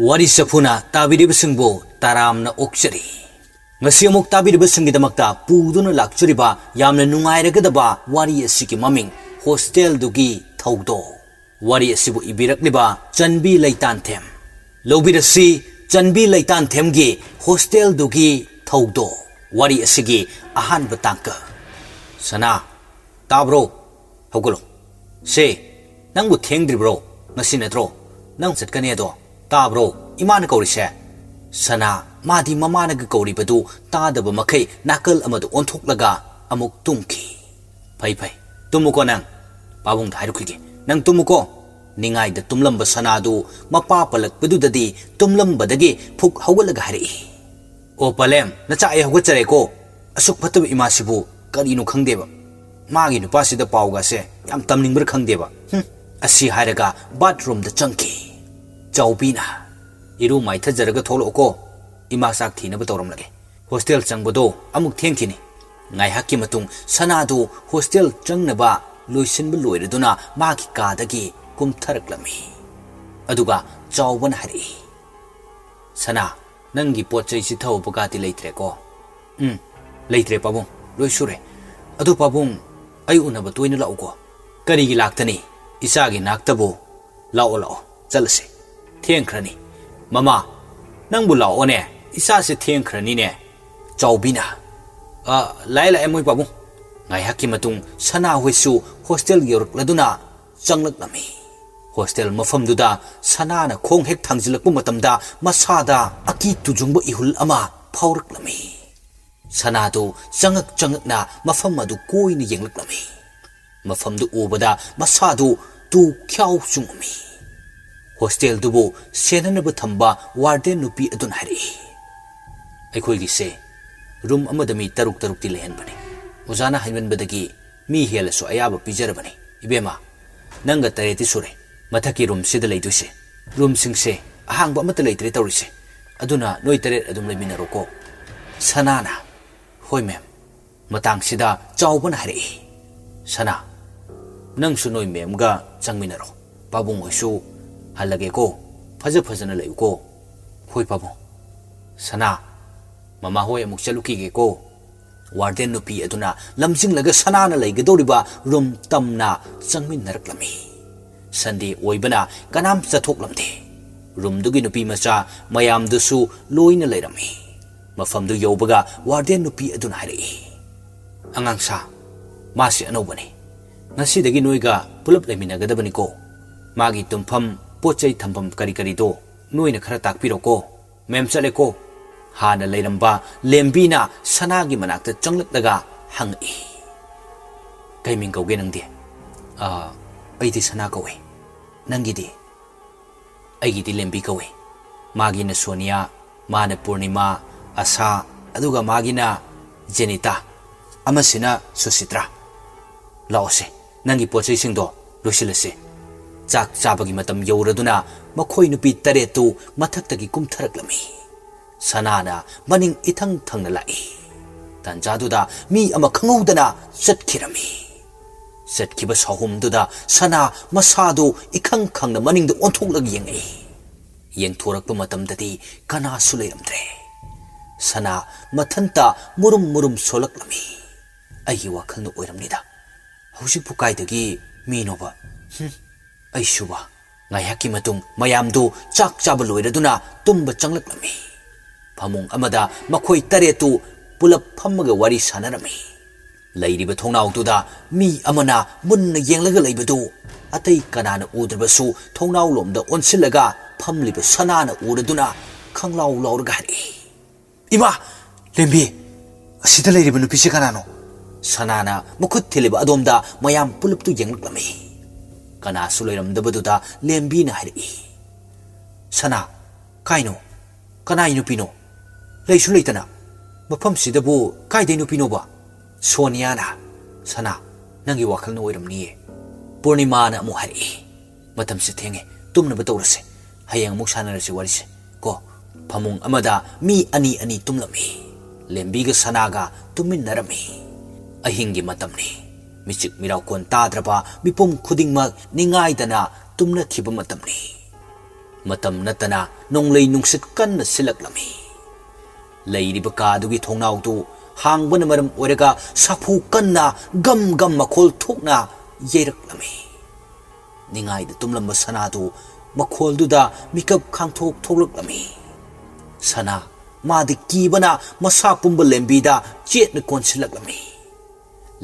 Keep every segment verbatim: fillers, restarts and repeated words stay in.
ꯋꯥꯔꯤ ꯆꯐꯨꯅ ꯇꯥꯕꯤꯔꯤꯕꯁꯤꯡꯕꯨ ꯇꯔꯥꯝꯅ ꯑꯣꯛꯆꯔꯤ꯫ ꯉꯁꯤ ꯑꯃꯨꯛ ꯇꯥꯕꯤꯔꯤꯕꯁꯤꯡꯒꯤꯗꯃꯛꯇ ꯄꯨꯗꯨꯅ ꯂꯥꯛꯆꯔꯤꯕ ꯌꯥꯝꯅ ꯅꯨꯡꯉꯥꯏꯔꯒꯗꯕ ꯋꯥꯔꯤ ꯑꯁꯤꯒꯤ ꯃꯃꯤꯡ ꯍꯣꯁꯇꯦꯜꯗꯨꯒꯤ ꯊꯧꯗꯣꯛ꯫ ꯋꯥꯔꯤ ꯑꯁꯤꯕꯨ ꯏꯕꯤꯔꯛꯂꯤꯕ ꯆꯟꯕꯤ ꯂꯩꯇꯥꯟꯊꯦꯝ꯫ ꯂꯧꯕꯤꯔꯁꯤ ꯆꯟꯕꯤ ꯂꯩꯇꯥꯟꯊꯦꯝꯒꯤ ꯍꯣꯁꯇꯦꯜꯗꯨꯒꯤ ꯊꯧꯗꯣꯛ꯫ ꯋꯥꯔꯤ ꯑꯁꯤꯒꯤ ꯑꯍꯥꯟꯕ ꯇꯥꯡꯀꯛ꯫ ꯁꯅꯥ, ꯇꯥꯕ꯭ꯔꯣ? ꯍꯧꯒꯠꯂꯣ꯫ ꯁꯦ, ꯅꯪꯕꯨ ꯊꯦꯡꯗ꯭ꯔꯤꯕ꯭ꯔꯣ? ꯉꯁꯤ ꯅꯠꯇ꯭ꯔꯣ ꯅꯪ ꯆꯠꯀꯅꯤ ꯑꯗꯣ? ꯇꯥꯕ꯭ꯔꯣ? ꯏꯃꯥꯅ ꯀꯧꯔꯤꯁꯦ꯫ ꯁꯅꯥ, ꯃꯥꯗꯤ ꯃꯃꯥꯅꯒ ꯀꯧꯔꯤꯕꯗꯨ ꯇꯥꯗꯕ ꯃꯈꯩ ꯅꯥꯀꯜ ꯑꯃꯗ ꯑꯣꯟꯊꯣꯛꯂꯒ ꯑꯃꯨꯛ ꯇꯨꯝꯈꯤ꯫ ꯐꯩ, ꯐꯩ꯫ ꯇꯨꯝꯃꯨꯀꯣ ꯅꯪ꯫ ꯄꯥꯕꯨꯡꯗ ꯍꯥꯏꯔꯨꯈꯤꯒꯦ꯫ ꯅꯪ ꯇꯨꯝꯃꯨꯀꯣ꯫ ꯅꯤꯡꯉꯥꯏꯗ ꯇꯨꯝꯂꯝꯕ ꯁꯅꯥꯗꯨ ꯃꯄꯥ ꯄꯜꯂꯛꯄꯗꯨꯗꯗꯤ ꯇꯨꯝꯂꯝꯕꯗꯒꯤ ꯐꯨꯛ ꯍꯧꯒꯠꯂꯒ ꯍꯥꯏꯔꯛꯏ꯫ "ꯑꯣ ꯄꯂꯦꯝ, ꯅꯆꯥ, ꯑꯩ ꯍꯧꯒꯠꯆꯔꯦꯀꯣ꯫ ꯑꯁꯨꯛ ꯐꯠꯇꯕ ꯏꯃꯥꯁꯤꯕꯨ ꯀꯔꯤꯅꯣ ꯈꯪꯗꯦꯕ꯫ ꯃꯥꯒꯤ ꯅꯨꯄꯥꯁꯤꯗ ꯄꯥꯎꯒꯁꯦ ꯌꯥꯝ ꯇꯝꯅꯤꯡꯕ꯭ꯔꯥ ꯈꯪꯗꯦꯕ꯫ ꯍꯨꯝ꯫" ꯑꯁꯤ ꯍꯥꯏꯔꯒ ꯕꯥꯠꯔꯨꯝꯗ ꯆꯪꯈꯤ꯫ ꯆꯥꯎꯕꯤꯅ, "ꯏꯔꯨ ꯃꯥꯏꯊꯖꯔꯒ ꯊꯣꯛꯂꯛꯑꯣꯀꯣ꯫ ꯏꯃꯥ ꯆꯥꯛ ꯊꯤꯅꯕ ꯇꯧꯔꯝꯂꯒꯦ꯫ ꯍꯣꯁꯇꯦꯜ ꯆꯪꯕꯗꯣ ꯑꯃꯨꯛ ꯊꯦꯡꯈꯤꯅꯤ꯫" ꯉꯥꯏꯍꯥꯛꯀꯤ ꯃꯇꯨꯡ ꯁꯅꯥꯗꯨ ꯍꯣꯁꯇꯦꯜ ꯆꯪꯅꯕ ꯂꯣꯏꯁꯤꯟꯕ ꯂꯣꯏꯔꯗꯨꯅ ꯃꯥꯒꯤ ꯀꯥꯗꯒꯤ ꯀꯨꯝꯊꯔꯛꯂꯝꯃꯤ꯫ ꯑꯗꯨꯒ ꯆꯥꯎꯕꯅ ꯍꯥꯏꯔꯛꯏ, "ꯁꯅꯥ, ꯅꯪꯒꯤ ꯄꯣꯠ ꯆꯩ ꯆꯤꯊꯍꯧꯕꯒꯗꯤ ꯂꯩꯇ꯭ꯔꯦꯀꯣ?" "ꯎꯝ, ꯂꯩꯇ꯭ꯔꯦ ꯄꯥꯕꯨꯡ, ꯂꯣꯏ ꯁꯨꯔꯦ꯫ ꯑꯗꯨ ꯄꯥꯕꯨꯡ, ꯑꯩ ꯎꯅꯕ ꯇꯣꯏꯅ ꯂꯥꯛꯎꯀꯣ꯫" "ꯀꯔꯤꯒꯤ ꯂꯥꯛꯇꯅꯤ? ꯏꯆꯥꯒꯤ ꯅꯥꯛꯇꯕꯨ꯫ ꯂꯥꯛꯑꯣ, ꯂꯥꯛꯑꯣ, ꯆꯠꯂꯁꯤ꯫ ꯊꯦꯡꯈ꯭ꯔꯅꯤ꯫" "ꯃꯃꯥ, ꯅꯪꯕꯨ ꯂꯥꯛꯑꯣꯅꯦ, ꯏꯆꯥꯁꯦ ꯊꯦꯡꯈ꯭ꯔꯅꯤꯅꯦ꯫" ꯆꯥꯎꯕꯤꯅ, "ꯑ, ꯂꯥꯛꯑꯦ, ꯂꯥꯛꯑꯦ ꯃꯣꯏ ꯄꯥꯕꯨꯡ꯫" ꯉꯥꯏꯍꯥꯛꯀꯤ ꯃꯇꯨꯡ ꯁꯅꯥ ꯍꯣꯏꯁꯨ ꯍꯣꯁꯇꯦꯜ ꯌꯧꯔꯛꯂꯗꯨꯅ ꯆꯪꯂꯛꯂꯝꯃꯤ꯫ ꯍꯣꯁꯇꯦꯜ ꯃꯐꯝꯗꯨꯗ ꯁꯅꯥꯅ ꯈꯣꯡ ꯍꯦꯛ ꯊꯥꯡꯖꯤꯜꯂꯛꯄ ꯃꯇꯝꯗ ꯃꯁꯥꯗ ꯑꯀꯤ ꯇꯨꯖꯨꯡꯕ ꯏꯍꯨꯜ ꯑꯃ ꯐꯥꯎꯔꯛꯂꯝꯃꯤ꯫ ꯁꯅꯥꯗꯨ ꯆꯉꯛ ꯆꯉꯛꯅ ꯃꯐꯝ ꯑꯗꯨ ꯀꯣꯏꯅ ꯌꯦꯡꯂꯛꯂꯝꯃꯤ꯫ ꯃꯐꯝꯗꯨ ꯎꯕꯗ ꯃꯁꯥꯗꯨ ꯇꯨ ꯈ꯭ꯌꯥꯎ ꯆꯨꯡꯉꯝꯃꯤ꯫ ꯍꯣꯁꯇꯦꯜꯗꯨꯕꯨ ꯁꯦꯟꯅꯅꯕ ꯊꯝꯕ ꯋꯥꯔꯗꯦꯟ ꯅꯨꯄꯤ ꯑꯗꯨꯅ ꯍꯥꯏꯔꯛꯏ, "ꯑꯩꯈꯣꯏꯒꯤꯁꯦ ꯔꯨꯝ ꯑꯃꯗ ꯃꯤ ꯇꯔꯨꯛ ꯇꯔꯨꯛꯇꯤ ꯂꯩꯍꯟꯕꯅꯤ꯫ ꯑꯣꯖꯥꯅ ꯍꯥꯏꯃꯟꯕꯗꯒꯤ ꯃꯤ ꯍꯦꯜꯂꯁꯨ ꯑꯌꯥꯕ ꯄꯤꯖꯔꯕꯅꯤ꯫ ꯏꯕꯦꯝꯃ, ꯅꯪꯒ ꯇꯔꯦꯠꯇꯤ ꯁꯨꯔꯦ ꯃꯊꯛꯀꯤ ꯔꯨꯝꯁꯤꯗ ꯂꯩꯗꯣꯏꯁꯦ꯫ ꯔꯨꯝꯁꯤꯡꯁꯦ ꯑꯍꯥꯡꯕ ꯑꯃꯠꯇ ꯂꯩꯇ꯭ꯔꯦ ꯇꯧꯔꯤꯁꯦ꯫ ꯑꯗꯨꯅ ꯅꯣꯏ ꯇꯔꯦꯠ ꯑꯗꯨꯝ ꯂꯩꯃꯤꯟꯅꯔꯣꯀꯣ꯫" ꯁꯅꯥꯅ, "ꯍꯣꯏ ꯃꯦꯝ꯫" ꯃꯇꯥꯡꯁꯤꯗ ꯆꯥꯎꯕꯅ ꯍꯥꯏꯔꯛꯏ, "ꯁꯅꯥ, ꯅꯪꯁꯨ ꯅꯣꯏ ꯃꯦꯝꯒ ꯆꯪꯃꯤꯟꯅꯔꯣ꯫ ꯄꯥꯕꯨꯡ ꯍꯣꯏꯁꯨ ꯍꯜꯂꯒꯦꯀꯣ꯫ ꯐꯖ ꯐꯖꯅ ꯂꯩꯌꯨꯀꯣ꯫ "ꯍꯣꯏ ꯄꯥꯕꯨꯡ꯫ ꯁꯅꯥ, ꯃꯃꯥ ꯍꯣꯏ ꯑꯃꯨꯛ ꯆꯠꯂꯨꯈꯤꯒꯦꯀꯣ"꯫ ꯋꯥꯔꯗꯦꯟ ꯅꯨꯄꯤ ꯑꯗꯨꯅ ꯂꯝꯖꯤꯡꯂꯒ ꯁꯅꯥꯅ ꯂꯩꯒꯗꯧꯔꯤꯕ ꯔꯨꯝ ꯇꯝꯅ ꯆꯪꯃꯤꯟꯅꯔꯛꯂꯝꯃꯤ꯫ ꯁꯟꯗꯦ ꯑꯣꯏꯕꯅ ꯀꯅꯥꯝ ꯆꯠꯊꯣꯛꯂꯝꯗꯦ꯫ ꯔꯨꯝꯗꯨꯒꯤ ꯅꯨꯄꯤ ꯃꯆꯥ ꯃꯌꯥꯝꯗꯨꯁꯨ ꯂꯣꯏꯅ ꯂꯩꯔꯝꯃꯤ꯫ ꯃꯐꯝꯗꯨ ꯌꯧꯕꯒ ꯋꯥꯔꯗꯦꯟ ꯅꯨꯄꯤ ꯑꯗꯨꯅ ꯍꯥꯏꯔꯛꯏ, "ꯑꯉꯥꯡ ꯁꯥ, ꯃꯥꯁꯤ ꯑꯅꯧꯕꯅꯤ꯫ ꯉꯁꯤꯗꯒꯤ ꯅꯣꯏꯒ ꯄꯨꯂꯞ ꯂꯩꯃꯤꯟꯅꯒꯗꯕꯅꯤꯀꯣ꯫ ꯃꯥꯒꯤ ꯇꯨꯝꯐꯝ, ꯄꯣꯠ ꯆꯩ ꯊꯝꯐꯝ ꯀꯔꯤ ꯀꯔꯤꯗꯣ ꯅꯣꯏꯅ ꯈꯔ ꯇꯥꯛꯄꯤꯔꯣꯀꯣ꯫ ꯃꯦꯝ ꯆꯠꯂꯦꯀꯣ"꯫ ꯍꯥꯟꯅ ꯂꯩꯔꯝꯕ ꯂꯦꯝꯕꯤꯅ ꯁꯅꯥꯒꯤ ꯃꯅꯥꯛꯇ ꯆꯪꯂꯛꯂꯒ ꯍꯪꯉꯛꯏ, "ꯀꯩ ꯃꯤꯡ ꯀꯧꯒꯦ ꯅꯪꯗꯤ?" "ꯑ, ꯑꯩꯗꯤ ꯁꯅꯥ ꯀꯧꯏ꯫ ꯅꯪꯒꯤꯗꯤ?" "ꯑꯩꯒꯤꯗꯤ ꯂꯦꯝꯕꯤ ꯀꯧꯏ꯫ ꯃꯥꯒꯤꯅ ꯁꯣꯅꯤꯌꯥ, ꯃꯥꯅ ꯄꯨꯔꯅꯤꯃꯥ, ꯑꯁꯥ, ꯑꯗꯨꯒ ꯃꯥꯒꯤꯅ ꯖꯦꯅꯤꯇꯥ, ꯑꯃꯁꯤꯅ ꯁꯨꯁꯤꯇ꯭ꯔꯥ꯫ ꯂꯥꯛꯑꯣꯁꯦ, ꯅꯪꯒꯤ ꯄꯣꯠ ꯆꯩꯁꯤꯡꯗꯣ ꯂꯣꯏꯁꯤꯜꯂꯁꯤ"꯫ ꯆꯥꯛ ꯆꯥꯕꯒꯤ ꯃꯇꯝ ꯌꯧꯔꯗꯨꯅ ꯃꯈꯣꯏ ꯅꯨꯄꯤ ꯇꯔꯦꯠꯇꯨ ꯃꯊꯛꯇꯒꯤ ꯀꯨꯝꯊꯔꯛꯂꯝꯃꯤ꯫ ꯁꯅꯥꯅ ꯃꯅꯤꯡ ꯏꯊꯪ ꯊꯪꯅ ꯂꯥꯛꯏ꯫ ꯇꯥꯟꯖꯥꯗꯨꯗ ꯃꯤ ꯑꯃ ꯈꯪꯍꯧꯗꯅ ꯆꯠꯈꯤꯔꯝꯃꯤ꯫ ꯆꯠꯈꯤꯕ ꯁꯥꯍꯨꯝꯗꯨꯗ ꯁꯅꯥ ꯃꯁꯥꯗꯨ ꯏꯈꯪ ꯈꯪꯅ ꯃꯅꯤꯡꯗ ꯑꯣꯟꯊꯣꯛꯂꯒ ꯌꯦꯡꯉꯛꯏ꯫ ꯌꯦꯡꯊꯣꯔꯛꯄ ꯃꯇꯝꯗꯗꯤ ꯀꯅꯥꯁꯨ ꯂꯩꯔꯝꯗ꯭ꯔꯦ꯫ ꯁꯅꯥ ꯃꯊꯟꯇ ꯃꯨꯔꯨꯝ ꯃꯨꯔꯨꯝ ꯁꯣꯜꯂꯛꯂꯝꯃꯤ꯫ "ꯑꯩꯒꯤ ꯋꯥꯈꯜꯅ ꯑꯣꯏꯔꯝꯅꯤꯗ꯫ ꯍꯧꯖꯤꯛꯄꯨ ꯀꯥꯏꯗꯒꯤ ꯃꯤꯅꯣꯕ? ꯍꯨꯝ, ꯑꯩꯁꯨꯕ"꯫ ꯉꯥꯏꯍꯥꯛꯀꯤ ꯃꯇꯨꯡ ꯃꯌꯥꯝꯗꯨ ꯆꯥꯛ ꯆꯥꯕ ꯂꯣꯏꯔꯗꯨꯅ ꯇꯨꯝꯕ ꯆꯪꯂꯛꯂꯝꯃꯤ꯫ ꯐꯃꯨꯡ ꯑꯃꯗ ꯃꯈꯣꯏ ꯇꯔꯦꯠꯇꯨ ꯄꯨꯂꯞ ꯐꯝꯃꯒ ꯋꯥꯔꯤ ꯁꯥꯟꯅꯔꯝꯃꯤ꯫ ꯂꯩꯔꯤꯕ ꯊꯣꯡꯅꯥꯎꯗꯨꯗ ꯃꯤ ꯑꯃꯅ ꯃꯨꯟꯅ ꯌꯦꯡꯂꯒ ꯂꯩꯕꯗꯨ ꯑꯇꯩ ꯀꯅꯥꯅ ꯎꯗ꯭ꯔꯕꯁꯨ ꯊꯣꯡꯅꯥꯎꯂꯣꯝꯗ ꯑꯣꯟꯁꯤꯜꯂꯒ ꯐꯝꯂꯤꯕ ꯁꯅꯥꯅ ꯎꯔꯗꯨꯅ ꯈꯪꯂꯥꯎ ꯂꯥꯎꯔꯒ ꯍꯥꯏꯔꯛꯏ, "ꯏꯃꯥ! ꯂꯦꯝꯕꯤ, ꯑꯁꯤꯗ ꯂꯩꯔꯤꯕ ꯅꯨꯄꯤꯁꯤ ꯀꯅꯥꯅꯣ?" ꯁꯅꯥꯅ ꯃꯈꯨꯠ ꯊꯤꯜꯂꯤꯕ ꯑꯗꯣꯝꯗ ꯃꯌꯥꯝ ꯄꯨꯂꯞꯇꯨ ꯌꯦꯡꯂꯛꯂꯝꯃꯤ꯫ ꯀꯅꯥꯁꯨ ꯂꯩꯔꯝꯗꯕꯗꯨꯗ ꯂꯦꯝꯕꯤꯅ ꯍꯥꯏꯔꯛꯏ, "ꯁꯅꯥ, ꯀꯥꯏꯅꯣ? ꯀꯅꯥꯏ ꯅꯨꯄꯤꯅꯣ? ꯂꯩꯁꯨ ꯂꯩꯇꯅ ꯃꯐꯝꯁꯤꯗꯕꯨ ꯀꯥꯏꯗꯩ ꯅꯨꯄꯤꯅꯣꯕ?" ꯁꯣꯅꯤꯌꯥꯅ, "ꯁꯅꯥ, ꯅꯪꯒꯤ ꯋꯥꯈꯜꯅ ꯑꯣꯏꯔꯝꯅꯤꯌꯦ"꯫ ꯄꯨꯔꯅꯤꯃꯥꯅ ꯑꯃꯨꯛ ꯍꯥꯏꯔꯛꯏ, "ꯃꯇꯝꯁꯦ ꯊꯦꯡꯉꯦ, ꯇꯨꯝꯅꯕ ꯇꯧꯔꯁꯦ꯫ ꯍꯌꯦꯡ ꯑꯃꯨꯛ ꯁꯥꯟꯅꯔꯁꯤ ꯋꯥꯔꯤꯁꯦ ꯀꯣ"꯫ ꯐꯃꯨꯡ ꯑꯃꯗ ꯃꯤ ꯑꯅꯤ ꯑꯅꯤ ꯇꯨꯝꯂꯝꯃꯤ꯫ ꯂꯦꯝꯕꯤꯒ ꯁꯅꯥꯒ ꯇꯨꯝꯃꯤꯟꯅꯔꯝꯃꯤ꯫ ꯑꯍꯤꯡꯒꯤ ꯃꯇꯝꯅꯤ꯫ ꯃꯤꯆꯤꯛ ꯃꯤꯔꯥꯎꯀꯣꯟ ꯇꯥꯗ꯭ꯔꯕ ꯃꯤꯄꯨꯝ ꯈꯨꯗꯤꯡꯃꯛ ꯅꯤꯡꯉꯥꯏꯗꯅ ꯇꯨꯝꯅꯈꯤꯕ ꯃꯇꯝꯅꯤ꯫ ꯃꯇꯝ ꯅꯠꯇꯅ ꯅꯣꯡꯂꯩ ꯅꯨꯡꯁꯤꯠ ꯀꯟꯅ ꯁꯤꯜꯂꯛꯂꯝꯃꯤ꯫ ꯂꯩꯔꯤꯕ ꯀꯥꯗꯨꯒꯤ ꯊꯣꯡꯅꯥꯎꯗꯨ ꯍꯥꯡꯕꯅ ꯃꯔꯝ ꯑꯣꯏꯔꯒ ꯁꯥꯐꯨ ꯀꯟꯅ ꯒꯝ ꯒꯝ ꯃꯈꯣꯜ ꯊꯣꯛꯅ ꯌꯩꯔꯛꯂꯝꯃꯤ꯫ ꯅꯤꯡꯉꯥꯏꯗ ꯇꯨꯝꯂꯝꯕ ꯁꯅꯥꯗꯨ ꯃꯈꯣꯜꯗꯨꯗ ꯃꯤꯀꯞ ꯈꯥꯡꯊꯣꯛ ꯊꯣꯛꯂꯛꯂꯝꯃꯤ꯫ ꯁꯅꯥ, ꯃꯥꯗꯤ ꯀꯤꯕꯅ ꯃꯁꯥ ꯄꯨꯝꯕ ꯂꯦꯝꯕꯤꯗ ꯆꯦꯠꯅ ꯀꯣꯟꯁꯤꯜꯂꯛꯂꯝꯃꯤ꯫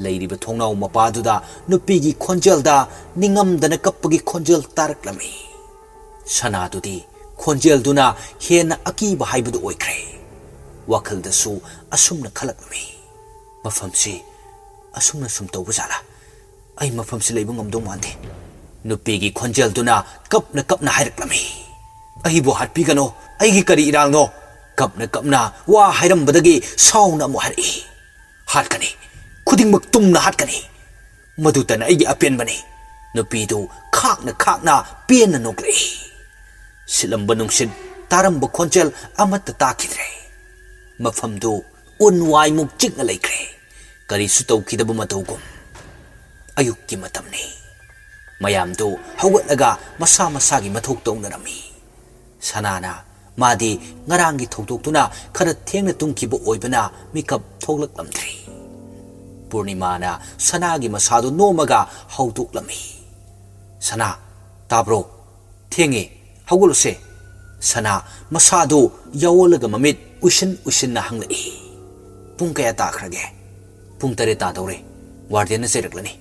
ꯂꯩꯔꯤꯕ ꯊꯣꯡꯅꯥꯎ ꯃꯄꯥꯗꯨꯗ ꯅꯨꯄꯤꯒꯤ ꯈꯣꯟꯖꯦꯜꯗ ꯅꯤꯡꯉꯝꯗꯅ ꯀꯞꯄꯒꯤ ꯈꯣꯟꯖꯦꯜ ꯇꯥꯔꯛꯂꯝꯃꯤ꯫ ꯁꯅꯥꯗꯨꯗꯤ ꯈꯣꯟꯖꯦꯜꯗꯨꯅ ꯍꯦꯟꯅ ꯑꯀꯤꯕ ꯍꯥꯏꯕꯗꯨ ꯑꯣꯏꯈ꯭ꯔꯦ꯫ ꯋꯥꯈꯜꯗꯁꯨ ꯑꯁꯨꯝꯅ ꯈꯜꯂꯛꯂꯝꯃꯤ, "ꯃꯐꯝꯁꯤ ꯑꯁꯨꯝꯅ ꯁꯨꯝ ꯇꯧꯕ ꯖꯥꯠꯂꯥ? ꯑꯩ ꯃꯐꯝꯁꯤ ꯂꯩꯕ ꯉꯝꯗꯧ ꯃꯥꯟꯗꯦ"꯫ ꯅꯨꯄꯤꯒꯤ ꯈꯣꯟꯖꯦꯜꯗꯨꯅ ꯀꯞꯅ ꯀꯞꯅ ꯍꯥꯏꯔꯛꯂꯝꯃꯤ, "ꯑꯩꯕꯨ ꯍꯥꯠꯄꯤꯒꯅꯣ, ꯑꯩꯒꯤ ꯀꯔꯤ ꯏꯔꯥꯜꯅꯣ?" ꯀꯞꯅ ꯀꯞꯅ ꯋꯥ ꯍꯥꯏꯔꯝꯕꯗꯒꯤ ꯁꯥꯎꯅ ꯑꯃꯨꯛ ꯍꯥꯏꯔꯛꯏ, "ꯍꯥꯠꯀꯅꯤ, ꯈꯨꯗꯤꯡꯃꯛ ꯇꯨꯝꯅ ꯍꯥꯠꯀꯅꯤ꯫ ꯃꯗꯨꯇꯅ ꯑꯩꯒꯤ ꯑꯄꯦꯟꯕꯅꯤ"꯫ ꯅꯨꯄꯤꯗꯨ ꯈꯥꯛꯅ ꯈꯥꯛꯅ ꯄꯦꯟꯅ ꯅꯣꯛꯂꯛꯏ꯫ ꯁꯤꯠꯂꯝꯕ ꯅꯨꯡꯁꯤꯠ, ꯇꯥꯔꯝꯕ ꯈꯣꯟꯖꯦꯜ ꯑꯃꯠꯇ ꯇꯥꯈꯤꯗ꯭ꯔꯦ꯫ ꯃꯐꯝꯗꯨ ꯎꯟ ꯋꯥꯏꯃꯨꯛ ꯆꯤꯛꯅ ꯂꯩꯈ꯭ꯔꯦ, ꯀꯔꯤꯁꯨ ꯇꯧꯈꯤꯗꯕ ꯃꯇꯧꯒꯨꯝ꯫ ꯑꯌꯨꯛꯀꯤ ꯃꯇꯝꯅꯤ꯫ ꯃꯌꯥꯝꯗꯨ ꯍꯧꯒꯠꯂꯒ ꯃꯁꯥ ꯃꯁꯥꯒꯤ ꯃꯊꯧ ꯇꯧꯅꯔꯝꯃꯤ꯫ ꯁꯅꯥꯅ, ꯃꯥꯗꯤ ꯉꯔꯥꯡꯒꯤ ꯊꯧꯗꯣꯛꯇꯨꯅ ꯈꯔ ꯊꯦꯡꯅ ꯇꯨꯝꯈꯤꯕ ꯑꯣꯏꯕꯅ ꯃꯤꯀꯞ ꯊꯣꯛꯂꯛꯂꯝꯗ꯭ꯔꯤ꯫ ꯄꯨꯔꯅꯤꯃꯥꯅ ꯁꯅꯥꯒꯤ ꯃꯁꯥꯗꯨ ꯅꯣꯝꯃꯒ ꯍꯧꯗꯣꯛꯂꯝꯃꯤ꯫ "ꯁꯅꯥ, ꯇꯥꯕ꯭ꯔꯣ? ꯊꯦꯡꯉꯦ, ꯍꯧꯒꯠꯂꯨꯁꯦ"꯫ ꯁꯅꯥ ꯃꯁꯥꯗꯨ ꯌꯥꯑꯣꯜꯂꯒ ꯃꯃꯤꯠ ꯎꯏꯁꯤꯟ ꯎꯏꯁꯤꯟꯅ ꯍꯪꯂꯛꯏ, "ꯄꯨꯡ ꯀꯌꯥ ꯇꯥꯈ꯭ꯔꯒꯦ?" "ꯄꯨꯡ ꯇꯔꯦꯠ ꯇꯥꯗꯧꯔꯦ, ꯋꯥꯔꯗꯦꯟꯅ ꯆꯩꯔꯛꯂꯅꯤ꯫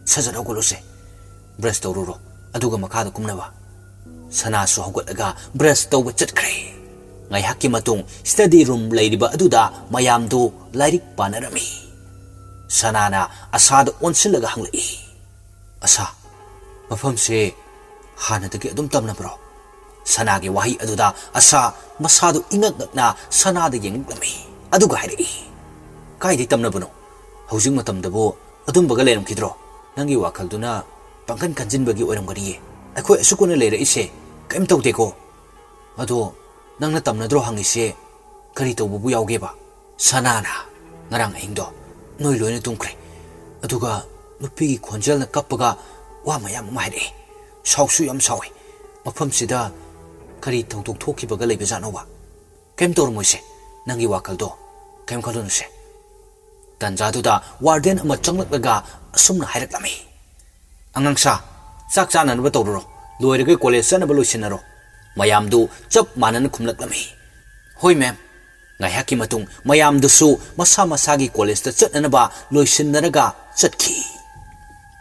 ꯁꯠ ꯁꯠ ꯍꯧꯒꯠꯂꯨꯁꯦ, ꯕ꯭ꯔꯁ ꯇꯧꯔꯨꯔꯣ, ꯑꯗꯨꯒ ꯃꯈꯥꯗ ꯀꯨꯝꯅꯕ"꯫ ꯁꯅꯥꯁꯨ ꯍꯧꯒꯠꯂꯒ ꯕ꯭ꯔꯁ ꯇꯧꯕ ꯆꯠꯈ꯭ꯔꯦ꯫ ꯉꯥꯏꯍꯥꯛꯀꯤ ꯃꯇꯨꯡ ꯁ꯭ꯇꯗꯤ ꯔꯨꯝ ꯂꯩꯔꯤꯕ ꯑꯗꯨꯗ ꯃꯌꯥꯝꯗꯨ ꯂꯥꯏꯔꯤꯛ ꯄꯥꯅꯔꯝꯃꯤ꯫ ꯁꯅꯥꯅ ꯑꯁꯥꯗ ꯑꯣꯟꯁꯤꯜꯂꯒ ꯍꯪꯂꯛꯏ, "ꯑꯁꯥ, ꯃꯐꯝꯁꯦ ꯍꯥꯟꯅꯗꯒꯤ ꯑꯗꯨꯝ ꯇꯝꯅꯕ꯭ꯔꯣ?" ꯁꯅꯥꯒꯤ ꯋꯥꯍꯩ ꯑꯗꯨꯗ ꯑꯁꯥ ꯃꯁꯥꯗꯨ ꯏꯉꯛ ꯉꯛꯅ ꯁꯅꯥꯗ ꯌꯦꯡꯂꯛꯂꯝꯃꯤ꯫ ꯑꯗꯨꯒ ꯍꯥꯏꯔꯛꯏ, "ꯀꯥꯏꯗꯩ ꯇꯝꯅꯕꯅꯣ? ꯍꯧꯖꯤꯛ ꯃꯇꯝꯗꯕꯨ ꯑꯗꯨꯝꯕꯒ ꯂꯩꯔꯝꯈꯤꯗ꯭ꯔꯣ? ꯅꯪꯒꯤ ꯋꯥꯈꯜꯗꯨꯅ ꯄꯪꯈꯟ ꯈꯟꯖꯤꯟꯕꯒꯤ ꯑꯣꯏꯔꯝꯒꯅꯤꯌꯦ꯫ ꯑꯩꯈꯣꯏ ꯑꯁꯨꯛ ꯀꯨꯏꯅ ꯂꯩꯔꯛꯏꯁꯦ ꯀꯔꯤꯝ ꯇꯧꯗꯦꯀꯣ꯫ ꯑꯗꯣ ꯅꯪꯅ ꯇꯝꯅꯗ꯭ꯔꯣ ꯍꯪꯉꯤꯁꯦ? ꯀꯔꯤ ꯇꯧꯕꯕꯨ ꯌꯥꯎꯒꯦꯕ?" ꯁꯅꯥꯅ, "ꯉꯔꯥꯡ ꯑꯍꯤꯡꯗꯣ ꯅꯣꯏ ꯂꯣꯏꯅ ꯇꯨꯝꯈ꯭ꯔꯦ꯫ ꯑꯗꯨꯒ ꯅꯨꯄꯤꯒꯤ ꯈꯣꯟꯖꯦꯜꯅ ꯀꯞꯄꯒ ꯋꯥ ꯃꯌꯥꯝ ꯑꯃ ꯍꯥꯏꯔꯛꯑꯦ꯫ ꯁꯥꯎꯁꯨ ꯌꯥꯝ ꯁꯥꯎꯋꯦ꯫ ꯃꯐꯝꯁꯤꯗ "ꯀꯔꯤ ꯊꯧꯗꯣꯛ ꯊꯣꯛꯈꯤꯕꯒ ꯂꯩꯕꯖꯥꯠꯅꯣꯕ?" "ꯀꯩꯝ ꯇꯧꯔꯝꯃꯣꯏꯁꯦ, ꯅꯪꯒꯤ ꯋꯥꯈꯜꯗꯣ ꯀꯩꯝ ꯈꯜꯂꯨꯅꯨꯁꯦ"꯫ ꯇꯟꯖꯥꯗꯨꯗ ꯋꯥꯔꯗꯦꯟ ꯑꯃ ꯆꯪꯂꯛꯂꯒ ꯑꯁꯨꯝꯅ ꯍꯥꯏꯔꯛꯂꯝꯃꯤ, "ꯑꯉꯥꯡꯁꯥ, ꯆꯥꯛ ꯆꯥꯅꯅꯕ ꯇꯧꯔꯨꯔꯣ, ꯂꯣꯏꯔꯒ ꯀꯣꯂꯦꯖ ꯆꯠꯅꯕ ꯂꯣꯏꯁꯤꯟꯅꯔꯣ"꯫ ꯃꯌꯥꯝꯗꯨ ꯆꯞ ꯃꯥꯟꯅꯅ ꯈꯨꯝꯂꯛꯂꯝꯃꯤ, "ꯍꯣꯏ ꯃꯦꯝ"꯫ ꯉꯥꯏꯍꯥꯛꯀꯤ ꯃꯇꯨꯡ ꯃꯌꯥꯝꯗꯨꯁꯨ ꯃꯁꯥ ꯃꯁꯥꯒꯤ ꯀꯣꯂꯦꯖꯇ ꯆꯠꯅꯅꯕ ꯂꯣꯏꯁꯤꯟꯅꯔꯒ ꯆꯠꯈꯤ꯫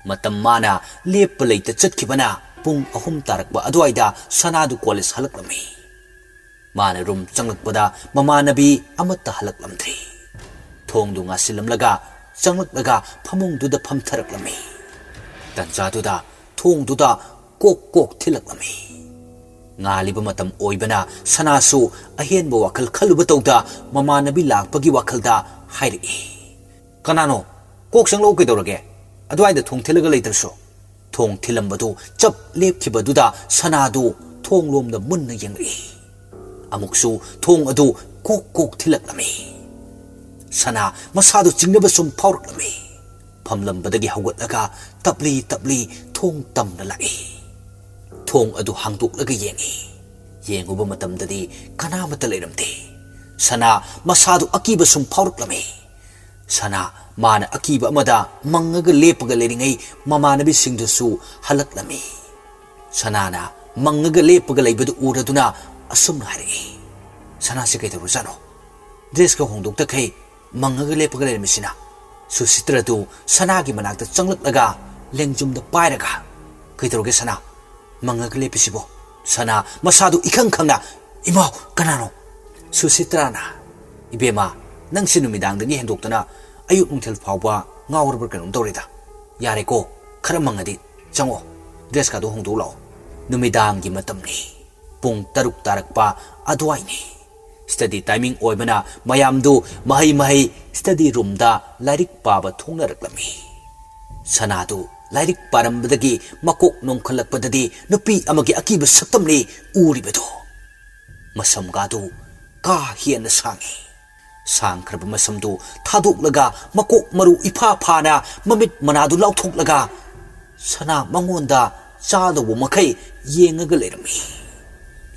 ꯃꯇꯝ ꯃꯥꯅ ꯂꯦꯞꯄ ꯂꯩꯇ ꯆꯠꯈꯤꯕꯅ ꯄꯨꯡ ꯑꯍꯨꯝ ꯇꯥꯔꯛꯄ ꯑꯗꯨꯋꯥꯏꯗ ꯁꯅꯥꯗꯨ ꯀꯣꯂꯦꯖ ꯍꯜꯂꯛꯂꯝꯃꯤ꯫ ꯃꯥꯅ ꯔꯨꯝ ꯆꯪꯂꯛꯄꯗ ꯃꯃꯥꯟꯅꯕꯤ ꯑꯃꯠꯇ ꯍꯜꯂꯛꯂꯝꯗ꯭ꯔꯤ꯫ ꯊꯣꯡꯗꯨ ꯉꯥꯁꯤꯜꯂꯝꯂꯒ ꯆꯪꯂꯛꯂꯒ ꯐꯃꯨꯡꯗꯨꯗ ꯐꯝꯊꯔꯛꯂꯝꯃꯤ꯫ ꯇꯟꯖꯥꯗꯨꯗ ꯊꯣꯡꯗꯨꯗ ꯀꯣꯛ ꯀꯣꯛ ꯊꯤꯜꯂꯛꯂꯝꯃꯤ꯫ ꯉꯥꯜꯂꯤꯕ ꯃꯇꯝ ꯑꯣꯏꯕꯅ ꯁꯅꯥꯁꯨ ꯑꯍꯦꯟꯕ ꯋꯥꯈꯜ ꯈꯜꯂꯨꯕ ꯇꯧꯗ ꯃꯃꯥꯟꯅꯕꯤ ꯂꯥꯛꯄꯒꯤ ꯋꯥꯈꯜꯗ ꯍꯥꯏꯔꯛꯏ, "ꯀꯅꯥꯅꯣ? ꯀꯣꯛ ꯆꯪꯂꯛꯎ ꯀꯩꯗꯧꯔꯒꯦ? ꯑꯗꯨꯋꯥꯏꯗ ꯊꯣꯡ ꯊꯤꯜꯂꯒ ꯂꯩꯇ꯭ꯔꯁꯨ"꯫ ꯊꯣꯡ ꯊꯤꯜꯂꯝꯕꯗꯨ ꯆꯞ ꯂꯦꯞꯈꯤꯕꯗꯨꯗ ꯁꯅꯥꯗꯨ ꯊꯣꯡ ꯂꯣꯝꯗ ꯃꯨꯟꯅ ꯌꯦꯡꯂꯛꯏ꯫ ꯑꯃꯨꯛꯁꯨ ꯊꯣꯡ ꯑꯗꯨ ꯀꯣꯛ ꯀꯣꯛ ꯊꯤꯜꯂꯛꯂꯝꯃꯤ꯫ ꯁꯅꯥ ꯃꯁꯥꯗꯨ ꯆꯤꯡꯅꯕ ꯁꯨꯝ ꯐꯥꯎꯔꯛꯂꯝꯃꯤ꯫ ꯐꯝꯂꯝꯕꯗꯒꯤ ꯍꯧꯒꯠꯂꯒ ꯇꯞꯂꯤ ꯇꯞꯂꯤ ꯊꯣꯡ ꯇꯝꯅ ꯂꯥꯛꯏ꯫ ꯊꯣꯡ ꯑꯗꯨ ꯍꯥꯡꯗꯣꯛꯂꯒ ꯌꯦꯡꯏ꯫ ꯌꯦꯡꯉꯨꯕ ꯃꯇꯝꯗꯗꯤ ꯀꯅꯥꯃꯠꯇ ꯂꯩꯔꯝꯗꯦ꯫ ꯁꯅꯥ ꯃꯁꯥꯗꯨ ꯑꯀꯤꯕ ꯁꯨꯝ ꯐꯥꯎꯔꯛꯂꯝꯃꯤ꯫ ꯁꯅꯥ ꯃꯥꯅ ꯑꯀꯤꯕ ꯑꯃꯗ ꯃꯪꯉꯒ ꯂꯦꯞꯄꯒ ꯂꯩꯔꯤꯉꯩ ꯃꯃꯥꯟꯅꯕꯤꯁꯤꯡꯗꯨꯁꯨ ꯍꯜꯂꯛꯂꯝꯃꯤ꯫ ꯁꯅꯥꯅ ꯃꯪꯉꯒ ꯂꯦꯞꯄꯒ ꯂꯩꯕꯗꯨ ꯎꯔꯗꯨꯅ ꯑꯁꯨꯝꯅ ꯍꯥꯏꯔꯛꯏ, "ꯁꯅꯥꯁꯤ ꯀꯩꯗꯧꯔꯖꯥꯠꯅꯣ? ꯗ꯭ꯔꯦꯁꯀ ꯍꯣꯡꯗꯣꯛꯇꯈꯩ ꯃꯪꯉꯒ ꯂꯦꯞꯄꯒ ꯂꯩꯔꯝꯃꯤꯁꯤꯅ?" ꯁꯨꯁꯤꯇ꯭ꯔꯗꯨ ꯁꯅꯥꯒꯤ ꯃꯅꯥꯛꯇ ꯆꯪꯂꯛꯂꯒ ꯂꯦꯡꯖꯨꯝꯗ ꯄꯥꯏꯔꯒ, "ꯀꯩꯗꯧꯔꯒꯦ ꯁꯅꯥ? ꯃꯪꯉꯒ ꯂꯦꯞꯄꯤꯁꯤꯕꯣ?" ꯁꯅꯥ ꯃꯁꯥꯗꯨ ꯏꯈꯪ ꯈꯪꯅ, "ꯏꯃꯥꯎ, ꯀꯅꯥꯅꯣ?" ꯁꯨꯁꯤꯇ꯭ꯔꯥꯅ, "ꯏꯕꯦꯝꯃ, ꯅꯪꯁꯤ ꯅꯨꯃꯤꯗꯥꯡꯗꯒꯤ ꯍꯦꯟꯗꯣꯛꯇꯅ ꯑꯌꯨꯛ ꯅꯨꯡꯊꯤꯜ ꯐꯥꯎꯕ ꯉꯥꯎꯔꯕ꯭ꯔꯥ ꯀꯩꯅꯣꯝ ꯇꯧꯔꯦꯗ꯫ ꯌꯥꯔꯦꯀꯣ, ꯈꯔ ꯃꯪꯉꯗꯤ ꯆꯪꯉꯣ, ꯗ꯭ꯔꯦꯁꯀꯥꯗꯣ ꯍꯣꯡꯗꯣꯛ ꯂꯥꯛꯑꯣ꯫ ꯅꯨꯃꯤꯗꯥꯡꯒꯤ ꯃꯇꯝꯅꯤ꯫ ꯄꯨꯡ ꯇꯔꯨꯛ ꯇꯥꯔꯛꯄ ꯑꯗꯨꯋꯥꯏꯅꯤ꯫ ꯁ꯭ꯇꯗꯤ ꯇꯥꯏꯃꯤꯡ ꯑꯣꯏꯕꯅ ꯃꯌꯥꯝꯗꯨ ꯃꯍꯩ ꯃꯍꯩ ꯁ꯭ꯇꯗꯤ ꯔꯨꯝꯗ ꯂꯥꯏꯔꯤꯛ ꯄꯥꯕ ꯊꯣꯡꯅꯔꯛꯂꯝꯃꯤ꯫ ꯁꯅꯥꯗꯨ ꯂꯥꯏꯔꯤꯛ ꯄꯥꯔꯝꯕꯗꯒꯤ ꯃꯀꯣꯛ ꯅꯣꯡꯈꯠꯂꯛꯄꯗꯗꯤ ꯅꯨꯄꯤ ꯑꯃꯒꯤ ꯑꯀꯤꯕ ꯁꯛꯇꯝꯅꯤ ꯎꯔꯤꯕꯗꯨ꯫ ꯃꯁꯝꯒꯥꯗꯨ ꯀꯥ ꯍꯦꯟꯅ ꯁꯥꯡꯏ꯫ ꯁꯥꯡꯈ꯭ꯔꯕ ꯃꯁꯝꯗꯨ ꯊꯥꯗꯣꯛꯂꯒ ꯃꯀꯣꯛ ꯃꯔꯨ ꯏꯐꯥ ꯐꯥꯅ ꯃꯃꯤꯠ ꯃꯅꯥꯗꯨ ꯂꯥꯎꯊꯣꯛꯂꯒ ꯁꯅꯥ ꯃꯉꯣꯟꯗ ꯆꯥꯗꯧꯕ ꯃꯈꯩ ꯌꯦꯡꯉꯒ ꯂꯩꯔꯝꯃꯤ꯫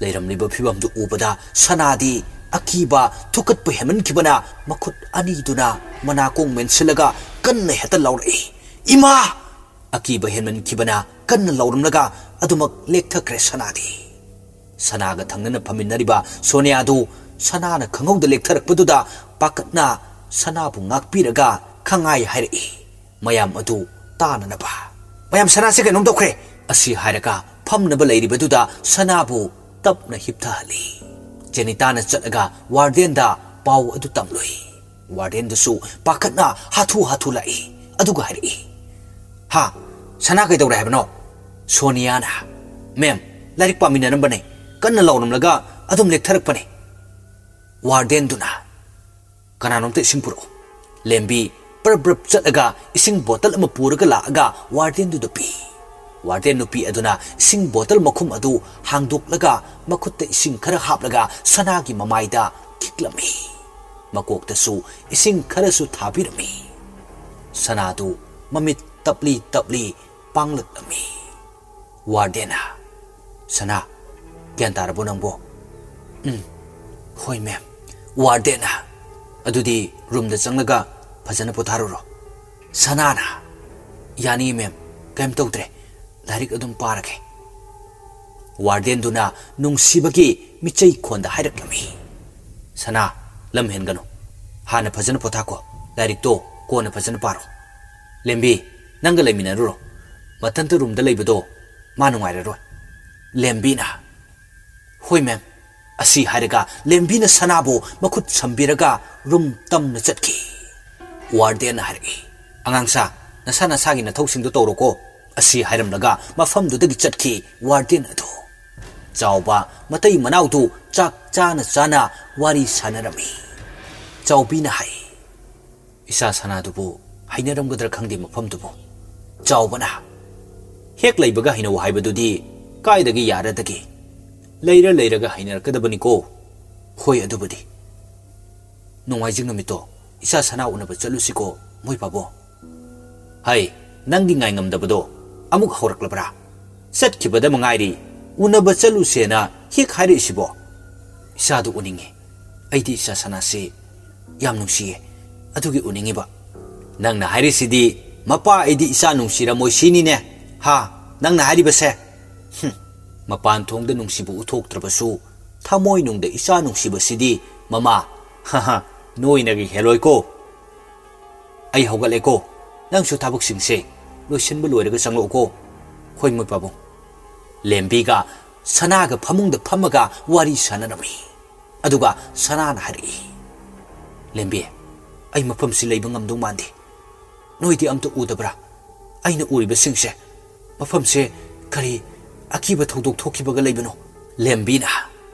ꯂꯩꯔꯝꯂꯤꯕ ꯐꯤꯕꯝꯗꯨ ꯎꯕꯗ ꯁꯅꯥꯗꯤ ꯑꯀꯤꯕ ꯊꯨꯀꯠꯄ ꯍꯦꯟꯃꯟꯈꯤꯕꯅ ꯃꯈꯨꯠ ꯑꯅꯤꯗꯨꯅ ꯃꯅꯥꯀꯣꯡ ꯃꯦꯟꯁꯤꯜꯂꯒ ꯀꯟꯅ ꯍꯦꯛꯇ ꯂꯥꯎꯔꯛꯏ, "ꯏꯃꯥ!" ꯑꯀꯤꯕ ꯍꯦꯟꯃꯟꯈꯤꯕꯅ ꯀꯟꯅ ꯂꯥꯎꯔꯝꯂꯒ ꯑꯗꯨꯃꯛ ꯂꯦꯛꯊꯈ꯭ꯔꯦ ꯁꯅꯥꯗꯤ꯫ ꯁꯅꯥꯒ ꯊꯪꯅꯅ ꯐꯝꯃꯤꯟꯅꯔꯤꯕ ꯁꯣꯅꯤꯌꯥꯗꯨ ꯁꯅꯥꯅ ꯈꯪꯍꯧꯗ ꯂꯦꯛꯊꯔꯛꯄꯗꯨꯗ ꯄꯥꯈꯠꯅ ꯁꯅꯥꯕꯨ ꯉꯥꯛꯄꯤꯔꯒ ꯈꯪꯉꯥꯏ ꯍꯥꯏꯔꯛꯏ, ꯃꯌꯥꯝ ꯑꯗꯨ ꯇꯥꯅꯅꯕ꯫ "ꯃꯌꯥꯝ, ꯁꯅꯥꯁꯦ ꯀꯩꯅꯣꯝ ꯇꯧꯈ꯭ꯔꯦ!" ꯑꯁꯤ ꯍꯥꯏꯔꯒ ꯐꯝꯅꯕ ꯂꯩꯔꯤꯕꯗꯨꯗ ꯁꯅꯥꯕꯨ ꯇꯞꯅ ꯍꯤꯞꯊꯍꯜꯂꯤ꯫ ꯖꯦꯅꯤꯇꯥꯅ ꯆꯠꯂꯒ ꯋꯥꯔꯗꯦꯟꯗ ꯄꯥꯎ ꯑꯗꯨ ꯇꯝꯂꯨꯏ꯫ ꯋꯥꯔꯗꯦꯟꯗꯨꯁꯨ ꯄꯥꯈꯠꯅ ꯍꯥꯊꯨ ꯍꯥꯊꯨ ꯂꯥꯛꯏ, ꯑꯗꯨꯒ ꯍꯥꯏꯔꯛꯏ, "ꯍꯥ? ꯁꯅꯥ ꯀꯩꯗꯧꯔꯦ ꯍꯥꯏꯕꯅꯣ?" ꯁꯣꯅꯤꯌꯥꯅ, "ꯃꯦꯝ, ꯂꯥꯏꯔꯤꯛ ꯄꯥꯃꯤꯟꯅꯔꯝꯕꯅꯦ, ꯀꯟꯅ ꯂꯥꯎꯔꯝꯂꯒ ꯑꯗꯨꯝ ꯂꯦꯛꯊꯔꯛꯄꯅꯦ꯫" ꯋꯥꯔꯗꯦꯟꯗꯨꯅ, "ꯀꯅꯥꯅꯣꯝꯇ ꯏꯁꯤꯡ ꯄꯨꯔꯛꯑꯣ꯫" ꯂꯦꯝꯕꯤ ꯄ꯭ꯔꯞ ꯄ꯭ꯔꯞ ꯆꯠꯂꯒ ꯏꯁꯤꯡ ꯕꯣꯇꯜ ꯑꯃ ꯄꯨꯔꯒ ꯂꯥꯛꯑꯒ ꯋꯥꯔꯗꯦꯟꯗꯨꯗ ꯄꯤ꯫ ꯋꯥꯔꯗꯦꯟ ꯅꯨꯄꯤ ꯑꯗꯨꯅ ꯏꯁꯤꯡ ꯕꯣꯇꯜ ꯃꯈꯨꯝ ꯑꯗꯨ ꯍꯥꯡꯗꯣꯛꯂꯒ ꯃꯈꯨꯠꯇ ꯏꯁꯤꯡ ꯈꯔ ꯍꯥꯞꯂꯒ ꯁꯅꯥꯒꯤ ꯃꯃꯥꯏꯗ ꯈꯤꯛꯂꯝꯃꯤ꯫ ꯃꯀꯣꯛꯇꯁꯨ ꯏꯁꯤꯡ ꯈꯔꯁꯨ ꯊꯥꯕꯤꯔꯝꯃꯤ꯫ ꯁꯅꯥꯗꯨ ꯃꯃꯤꯠ ꯇꯞꯂꯤ ꯇꯞꯂꯤ ꯄꯥꯡꯂꯛꯂꯝꯃꯤ꯫ ꯋꯥꯔꯗꯦꯟꯅ, "ꯁꯅꯥ, ꯒ꯭ꯌꯥꯟ ꯇꯥꯔꯕꯣ ꯅꯪꯕꯣ?" "ꯎꯝ, ꯍꯣꯏ ꯃꯦꯝ꯫" ꯋꯥꯔꯗꯦꯟꯅ, "ꯑꯗꯨꯗꯤ ꯔꯨꯝꯗ ꯆꯪꯂꯒ ꯐꯖꯅ ꯄꯣꯊꯥꯔꯨꯔꯣ꯫" ꯁꯅꯥꯅ, "ꯌꯥꯅꯤ ꯃꯦꯝ, ꯀꯩꯝ ꯇꯧꯗ꯭ꯔꯦ, ꯂꯥꯏꯔꯤꯛ ꯑꯗꯨꯝ ꯄꯥꯔꯒꯦ꯫" ꯋꯥꯔꯗꯦꯟꯗꯨꯅ ꯅꯨꯡꯁꯤꯕꯒꯤ ꯃꯤꯆꯩ ꯈꯣꯟꯗ ꯍꯥꯏꯔꯛꯂꯝꯃꯤ, "ꯁꯅꯥ, ꯂꯝ ꯍꯦꯟꯒꯅꯨ꯫ ꯍꯥꯟꯅ ꯐꯖꯅ ꯄꯣꯊꯥꯀꯣ꯫ ꯂꯥꯏꯔꯤꯛꯇꯣ ꯀꯣꯟꯅ ꯐꯖꯅ ꯄꯥꯔꯣ꯫ ꯂꯦꯝꯕꯤ, ꯅꯪꯒ ꯂꯩꯃꯤꯟꯅꯔꯨꯔꯣ꯫ ꯃꯊꯟꯇ ꯔꯨꯝꯗ ꯂꯩꯕꯗꯣ ꯃꯥ ꯅꯨꯡꯉꯥꯏꯔꯔꯣꯏ꯫" ꯂꯦꯝꯕꯤꯅ, "ꯍꯣꯏ ꯃꯦꯝ꯫" ꯑꯁꯤ ꯍꯥꯏꯔꯒ ꯂꯦꯝꯕꯤꯅ ꯁꯅꯥꯕꯨ ꯃꯈꯨꯠ ꯁꯝꯕꯤꯔꯒ ꯔꯨꯝ ꯇꯝꯅ ꯆꯠꯈꯤ꯫ ꯋꯥꯔꯗꯦꯟꯅ ꯍꯥꯏꯔꯛꯏ, "ꯑꯉꯥꯡꯁꯥ, ꯅꯁꯥ ꯅꯁꯥꯒꯤ ꯅꯊꯧꯁꯤꯡꯗꯨ ꯇꯧꯔꯣꯀꯣ꯫" ꯑꯁꯤ ꯍꯥꯏꯔꯝꯂꯒ ꯃꯐꯝꯗꯨꯗꯒꯤ ꯆꯠꯈꯤ ꯋꯥꯔꯗꯦꯟ ꯑꯗꯨ꯫ ꯆꯥꯎꯕ ꯃꯇꯩ ꯃꯅꯥꯎꯗꯨ ꯆꯥꯛ ꯆꯥꯅ ꯆꯥꯅ ꯋꯥꯔꯤ ꯁꯥꯟꯅꯔꯝꯃꯤ꯫ ꯆꯥꯎꯕꯤꯅ ꯍꯥꯏ, "ꯏꯆꯥ ꯁꯅꯥꯗꯨꯕꯨ ꯍꯩꯅꯔꯝꯒꯗ꯭ꯔꯥ ꯈꯪꯗꯦ ꯃꯐꯝꯗꯨꯕꯨ꯫" ꯆꯥꯎꯕꯅ, "ꯍꯦꯛ ꯂꯩꯕꯒ ꯍꯩꯅꯧ ꯍꯥꯏꯕꯗꯨꯗꯤ ꯀꯥꯏꯗꯒꯤ ꯌꯥꯔꯗꯒꯦ? ꯂꯩꯔ ꯂꯩꯔꯒ ꯍꯩꯅꯔꯛꯀꯗꯕꯅꯤꯀꯣ꯫" "ꯍꯣꯏ, ꯑꯗꯨꯕꯨꯗꯤ꯫ ꯅꯣꯡꯃꯥꯏꯖꯤꯡ ꯅꯨꯃꯤꯠꯇꯣ ꯏꯆꯥ ꯁꯅꯥ ꯎꯅꯕ ꯆꯠꯂꯨꯁꯤꯀꯣ, ꯃꯣꯏ ꯄꯥꯕꯨꯡ꯫" "ꯍꯩ, ꯅꯪꯒꯤ ꯉꯥꯏꯉꯝꯗꯕꯗꯣ ꯑꯃꯨꯛ ꯍꯧꯔꯛꯂꯕ꯭ꯔꯥ? ꯆꯠꯈꯤꯕꯗ ꯃꯉꯥꯏꯔꯤ ꯎꯅꯕ ꯆꯠꯂꯨꯁꯦꯅ ꯍꯦꯛ ꯍꯥꯏꯔꯛꯏꯁꯤꯕꯣ? ꯏꯆꯥꯗꯨ ꯎꯅꯤꯡꯉꯤ꯫ ꯑꯩꯗꯤ ꯏꯆꯥ ꯁꯅꯥꯁꯤ ꯌꯥꯝ ꯅꯨꯡꯁꯤꯌꯦ, ꯑꯗꯨꯒꯤ ꯎꯅꯤꯡꯉꯤꯕ꯫ ꯅꯪꯅ ꯍꯥꯏꯔꯤꯁꯤꯗꯤ ꯃꯄꯥ ꯑꯩꯗꯤ ꯏꯆꯥ ꯅꯨꯡꯁꯤꯔꯝꯃꯣꯏ ꯁꯤꯅꯤꯅꯦ? ꯍꯥ? ꯅꯪꯅ ꯍꯥꯏꯔꯤꯕꯁꯦ? ꯍꯨꯝ, ꯃꯄꯥꯟ ꯊꯣꯡꯗ ꯅꯨꯡꯁꯤꯕ ꯎꯠꯊꯣꯛꯇ꯭ꯔꯕꯁꯨ ꯊꯃꯣꯏꯅꯨꯡꯗ ꯏꯆꯥ ꯅꯨꯡꯁꯤꯕꯁꯤꯗꯤ ꯃꯃꯥ, ꯍꯥ ꯍꯥ, ꯅꯣꯏꯅꯒ ꯍꯦꯜꯂꯣꯏꯀꯣ꯫ ꯑꯩ ꯍꯧꯒꯠꯂꯦꯀꯣ, ꯅꯪꯁꯨ ꯊꯕꯛꯁꯤꯡꯁꯦ ꯂꯣꯏꯁꯤꯟꯕ ꯂꯣꯏꯔꯒ ꯆꯪꯂꯛꯎꯀꯣ꯫ ꯍꯣꯏ ꯃꯣꯏ ꯄꯥꯕꯨꯡ꯫ ꯂꯦꯝꯕꯤꯒ ꯁꯅꯥꯒ ꯐꯃꯨꯡꯗ ꯐꯝꯃꯒ ꯋꯥꯔꯤ ꯁꯥꯟꯅꯔꯝꯃꯤ꯫ ꯑꯗꯨꯒ ꯁꯅꯥꯅ ꯍꯥꯏꯔꯛꯏ, "ꯂꯦꯝꯕꯤ, ꯑꯩ ꯃꯐꯝꯁꯤ ꯂꯩꯕ ꯉꯝꯗꯧ ꯃꯥꯟꯗꯦ꯫ ꯅꯣꯏꯗꯤ ꯑꯝꯇ ꯎꯗꯕ꯭ꯔꯥ? ꯑꯩꯅ ꯎꯔꯤꯕꯁꯤꯡꯁꯦ, ꯃꯐꯝꯁꯦ ꯀꯔꯤ ꯑꯀꯤꯕ ꯊꯧꯗꯣꯛ ꯊꯣꯛꯈꯤꯕꯒ ꯂꯩꯕꯅꯣ?" ꯂꯦꯝꯕꯤꯅ,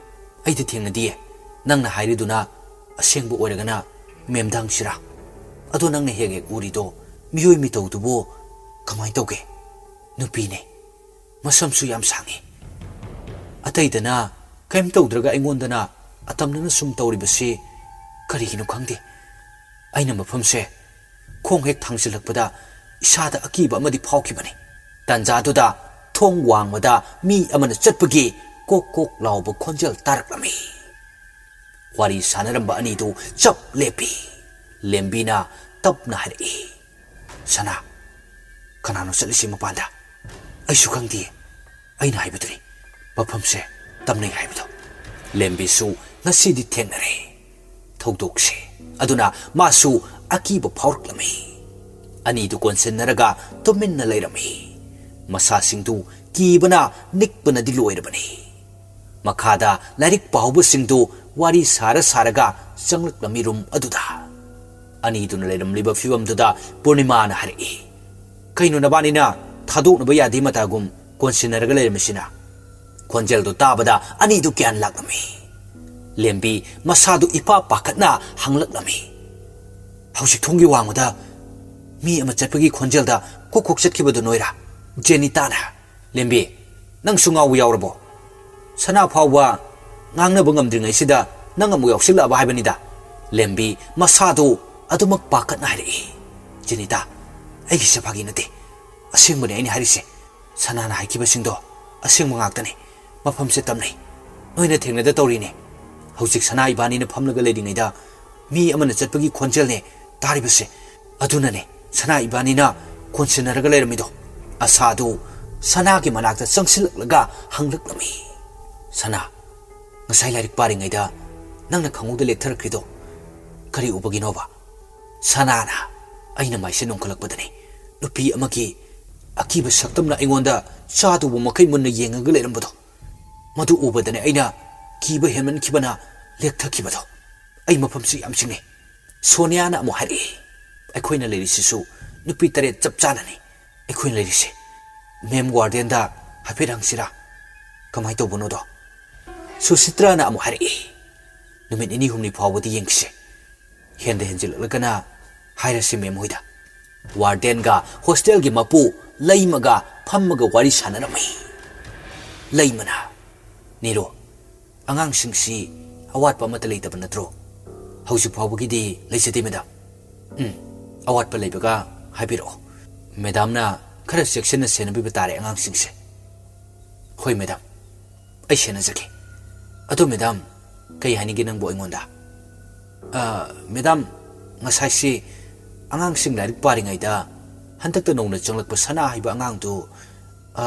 "ꯑꯩꯗꯤ ꯊꯦꯡꯅꯗꯤꯌꯦ꯫ ꯅꯪꯅ ꯍꯥꯏꯔꯤꯗꯨꯅ ꯑꯁꯦꯡꯕ ꯑꯣꯏꯔꯒꯅ ꯃꯦꯝꯗꯥꯡꯁꯤꯔꯥ? ꯑꯗꯣ ꯅꯪꯅ ꯍꯦꯛ ꯍꯦꯛ ꯎꯔꯤꯗꯣ ꯃꯤꯑꯣꯏ ꯃꯤꯇꯧꯗꯨꯕꯨ ꯀꯃꯥꯏꯅ ꯇꯧꯒꯦ?" "ꯅꯨꯄꯤꯅꯦ꯫ ꯃꯁꯝꯁꯨ ꯌꯥꯝ ꯁꯥꯡꯉꯤ꯫ ꯑꯇꯩꯗꯅ ꯀꯔꯤꯝ ꯇꯧꯗ꯭ꯔꯒ ꯑꯩꯉꯣꯟꯗꯅ ꯑꯇꯝꯅꯅ ꯁꯨꯝ ꯇꯧꯔꯤꯕꯁꯤ ꯀꯔꯤꯒꯤꯅꯣ ꯈꯪꯗꯦ꯫ ꯑꯩꯅ ꯃꯐꯝꯁꯦ ꯈꯣꯡ ꯍꯦꯛ ꯊꯥꯡꯖꯤꯜꯂꯛꯄꯗ ꯏꯁꯥꯗ ꯑꯀꯤꯕ ꯑꯃꯗꯤ ꯐꯥꯎꯈꯤꯕꯅꯤ꯫ ꯇꯥꯟꯖꯥꯗꯨꯗ ꯊꯣꯡ ꯋꯥꯡꯃꯗ ꯃꯤ ꯑꯃꯅ ꯆꯠꯄꯒꯤ ꯀꯣꯛ ꯀꯣꯛ ꯂꯥꯎꯕ ꯈꯣꯟꯖꯦꯜ ꯇꯥꯔꯛꯂꯝꯃꯤ꯫ ꯋꯥꯔꯤ ꯁꯥꯟꯅꯔꯝꯕ ꯑꯅꯤꯗꯨ ꯆꯞ ꯂꯦꯞꯄꯤ꯫ ꯂꯦꯝꯕꯤꯅ ꯇꯞꯅ ꯍꯥꯏꯔꯛꯏ, "ꯁꯅꯥ, ꯀꯅꯥꯅꯣ ꯆꯠꯂꯤꯁꯤ ꯃꯄꯥꯟꯗ?" "ꯑꯩꯁꯨ ꯈꯪꯗꯦ꯫ ꯑꯩꯅ ꯍꯥꯏꯕꯗꯨꯅꯤ, ꯃꯐꯝꯁꯦ ꯇꯝꯅꯩ ꯍꯥꯏꯕꯗꯣ꯫" ꯂꯦꯝꯕꯤꯁꯨ ꯉꯁꯤꯗꯤ ꯊꯦꯡꯅꯔꯦ ꯊꯧꯗꯣꯛꯁꯦ꯫ ꯑꯗꯨꯅ ꯃꯥꯁꯨ ꯑꯀꯤꯕ ꯐꯥꯎꯔꯛꯂꯝꯃꯤ꯫ ꯑꯅꯤꯗꯨ ꯀꯣꯟꯁꯤꯟꯅꯔꯒ ꯇꯨꯃꯤꯟꯅ ꯂꯩꯔꯝꯃꯤ꯫ ꯃꯁꯥꯁꯤꯡꯗꯨ ꯀꯤꯕꯅ ꯅꯤꯛꯄꯅꯗꯤ ꯂꯣꯏꯔꯕꯅꯤ꯫ ꯃꯈꯥꯗ ꯂꯥꯏꯔꯤꯛ ꯄꯥꯍꯧꯕꯁꯤꯡꯗꯨ ꯋꯥꯔꯤ ꯁꯥꯔ ꯁꯥꯔꯒ ꯆꯪꯂꯛꯂꯝꯃꯤ ꯔꯨꯝ ꯑꯗꯨꯗ꯫ ꯑꯅꯤꯗꯨꯅ ꯂꯩꯔꯝꯂꯤꯕ ꯐꯤꯕꯝꯗꯨꯗ ꯄꯨꯔꯅꯤꯃꯥꯅ ꯍꯥꯏꯔꯛꯏ, "ꯀꯩꯅꯣ ꯅꯕꯥꯅꯤꯅ ꯊꯥꯗꯣꯛꯅꯕ ꯌꯥꯗꯦ ꯃꯇꯥꯒꯨꯝ ꯀꯣꯟꯁꯤꯟꯅꯔꯒ ꯂꯩꯔꯝꯃꯤꯁꯤꯅ?" ꯈꯣꯟꯖꯦꯜꯗꯨ ꯇꯥꯕꯗ ꯑꯅꯤꯗꯨ ꯒ꯭ꯌꯥꯟ ꯂꯥꯛꯂꯝꯃꯤ꯫ ꯂꯦꯝꯕꯤ ꯃꯁꯥꯗꯨ ꯏꯄꯥ ꯄꯥꯈꯠꯅ ꯍꯪꯂꯛꯂꯝꯃꯤ, "ꯍꯧꯖꯤꯛ ꯊꯣꯡꯒꯤ ꯋꯥꯡꯃꯗ ꯃꯤ ꯑꯃ ꯆꯠꯄꯒꯤ ꯈꯣꯟꯖꯦꯜꯗ ꯀꯣꯛ ꯀꯣꯛ ꯆꯠꯈꯤꯕꯗꯨ ꯅꯣꯏꯔꯥ?" ꯖꯦꯅꯤꯇꯥꯅ, "ꯂꯦꯝꯕꯤ, ꯅꯪꯁꯨ ꯉꯥꯎꯕ ꯌꯥꯎꯔꯕꯣ? ꯁꯅꯥ ꯐꯥꯎꯕ ꯉꯥꯡꯅꯕ ꯉꯝꯗ꯭ꯔꯤꯉꯩꯁꯤꯗ ꯅꯪ ꯑꯃꯨꯛ ꯌꯥꯎꯁꯤꯜꯂꯛꯑꯕ ꯍꯥꯏꯕꯅꯤꯗ꯫" ꯂꯦꯝꯕꯤ ꯃꯁꯥꯗꯨ ꯑꯗꯨꯃꯛ ꯄꯥꯈꯠꯅ ꯍꯥꯏꯔꯛꯏ, "ꯖꯦꯅꯤꯇꯥ, ꯑꯩꯒꯤꯁꯦ ꯐꯥꯒꯤ ꯅꯠꯇꯦ꯫ ꯑꯁꯦꯡꯕꯅꯦ ꯑꯩꯅ ꯍꯥꯏꯔꯤꯁꯦ꯫ ꯁꯅꯥꯅ ꯍꯥꯏꯈꯤꯕꯁꯤꯡꯗꯣ ꯑꯁꯦꯡꯕ ꯉꯥꯛꯇꯅꯤ꯫ ꯃꯐꯝꯁꯦ ꯇꯝꯅꯩ꯫ ꯅꯣꯏꯅ ꯊꯦꯡꯅꯗ ꯇꯧꯔꯤꯅꯦ꯫ ꯍꯧꯖꯤꯛ ꯁꯅꯥ ꯏꯕꯥꯅꯤꯅ ꯐꯝꯂꯒ ꯂꯩꯔꯤꯉꯩꯗ ꯃꯤ ꯑꯃꯅ ꯆꯠꯄꯒꯤ ꯈꯣꯟꯖꯦꯜꯅꯦ ꯇꯥꯔꯤꯕꯁꯦ꯫ ꯑꯗꯨꯅꯅꯦ ꯁꯅꯥ ꯏꯕꯥꯅꯤꯅ ꯀꯣꯟꯁꯤꯟꯅꯔꯒ ꯂꯩꯔꯝꯃꯤꯗꯣ꯫ ꯑꯁꯥꯗꯨ ꯁꯅꯥꯒꯤ ꯃꯅꯥꯛꯇ ꯆꯪꯁꯤꯜꯂꯛꯂꯒ ꯍꯪꯂꯛꯂꯝꯃꯤ, "ꯁꯅꯥ, ꯉꯁꯥꯏ ꯂꯥꯏꯔꯤꯛ ꯄꯥꯔꯤꯉꯩꯗ ꯅꯪꯅ ꯈꯪꯍꯧꯗ ꯂꯦꯛꯊꯔꯛꯈ꯭ꯔꯤꯗꯣ ꯀꯔꯤ ꯎꯕꯒꯤꯅꯣꯕ?" ꯁꯅꯥꯅ ꯑꯩꯅ ꯃꯥꯏꯁꯦ ꯅꯣꯡꯈꯠꯂꯛꯄꯗꯅꯤ ꯅꯨꯄꯤ ꯑꯃꯒꯤ ꯑꯀꯤꯕ ꯁꯛꯇꯝꯅ ꯑꯩꯉꯣꯟꯗ ꯆꯥꯗꯧꯕ ꯃꯈꯩ ꯃꯨꯟꯅ ꯌꯦꯡꯉꯒ ꯂꯩꯔꯝꯕꯗꯣ꯫ ꯃꯗꯨ ꯎꯕꯗꯅꯦ ꯑꯩꯅ ꯀꯤꯕ ꯍꯦꯟꯃꯟꯈꯤꯕꯅ ꯂꯦꯛꯊꯈꯤꯕꯗꯣ꯫ ꯑꯩ ꯃꯐꯝꯁꯤ ꯌꯥꯝ ꯆꯤꯡꯅꯩ꯫ ꯁꯣꯅꯤꯌꯥꯅ ꯑꯃꯨꯛ ꯍꯥꯏꯔꯛꯏ, "ꯑꯩꯈꯣꯏꯅ ꯂꯩꯔꯤꯁꯤꯁꯨ ꯅꯨꯄꯤ ꯇꯔꯦꯠ ꯆꯞ ꯆꯥꯅꯅꯤ ꯑꯩꯈꯣꯏꯅ ꯂꯩꯔꯤꯁꯦ꯫ ꯃꯦꯝ ꯋꯥꯔꯗꯦꯟꯗ ꯍꯥꯏꯐꯦꯠ ꯍꯪꯁꯤꯔꯥ, ꯀꯃꯥꯏꯅ ꯇꯧꯕꯅꯣꯗꯣ?" ꯁꯨꯁꯤꯇ꯭ꯔꯥꯅ ꯑꯃꯨꯛ ꯍꯥꯏꯔꯛꯏ, "ꯅꯨꯃꯤꯠ ꯅꯤꯅꯤ ꯍꯨꯝꯅꯤ ꯐꯥꯎꯕꯗꯤ ꯌꯦꯡꯈꯤꯁꯦ꯫ ꯍꯦꯟꯗ ꯍꯦꯟꯖꯤꯜꯂꯛꯂꯒꯅ ꯍꯥꯏꯔꯁꯤ ꯃꯦꯝ ꯍꯣꯏꯗ꯫" ꯋꯥꯔꯗꯦꯟꯒ ꯍꯣꯁꯇꯦꯜꯒꯤ ꯃꯄꯨ ꯂꯩꯃꯒ ꯐꯝꯃꯒ ꯋꯥꯔꯤ ꯁꯥꯟꯅꯔꯝꯃꯤ꯫ ꯂꯩꯃꯅ, "ꯅꯤꯔꯣ, ꯑꯉꯥꯡꯁꯤꯡꯁꯤ ꯑꯋꯥꯠꯄ ꯑꯃꯠꯇ ꯂꯩꯇꯕ ꯅꯠꯇ꯭ꯔꯣ?" "ꯍꯧꯖꯤꯛ ꯐꯥꯎꯕꯒꯤꯗꯤ ꯂꯩꯖꯗꯦ, ꯃꯦꯗꯥꯝ꯫" "ꯎꯝ, ꯑꯋꯥꯠꯄ ꯂꯩꯕꯒ ꯍꯥꯏꯕꯤꯔꯛꯑꯣ꯫ ꯃꯦꯗꯥꯝꯅ ꯈꯔ ꯆꯦꯛꯁꯤꯟꯅ ꯁꯦꯟꯅꯕꯤꯕ ꯇꯥꯔꯦ ꯑꯉꯥꯡꯁꯤꯡꯁꯦ꯫" "ꯍꯣꯏ, ꯃꯦꯗꯥꯝ, ꯑꯩ ꯁꯦꯟꯅꯖꯒꯦ꯫ ꯑꯗꯣ, ꯃꯦꯗꯥꯝ, ꯀꯩ ꯍꯥꯏꯅꯤꯡꯒꯦ ꯅꯪꯕꯨ ꯑꯩꯉꯣꯟꯗ?" "ꯑ, ꯃꯦꯗꯥꯝ, ꯉꯁꯥꯏꯁꯤ ꯑꯉꯥꯡꯁꯤꯡ ꯂꯥꯏꯔꯤꯛ ꯄꯥꯔꯤꯉꯩꯗ ꯍꯟꯗꯛꯇ ꯅꯧꯅ ꯆꯪꯂꯛꯄ ꯁꯅꯥ ꯍꯥꯏꯕ ꯑꯉꯥꯡꯗꯨ, ꯑ,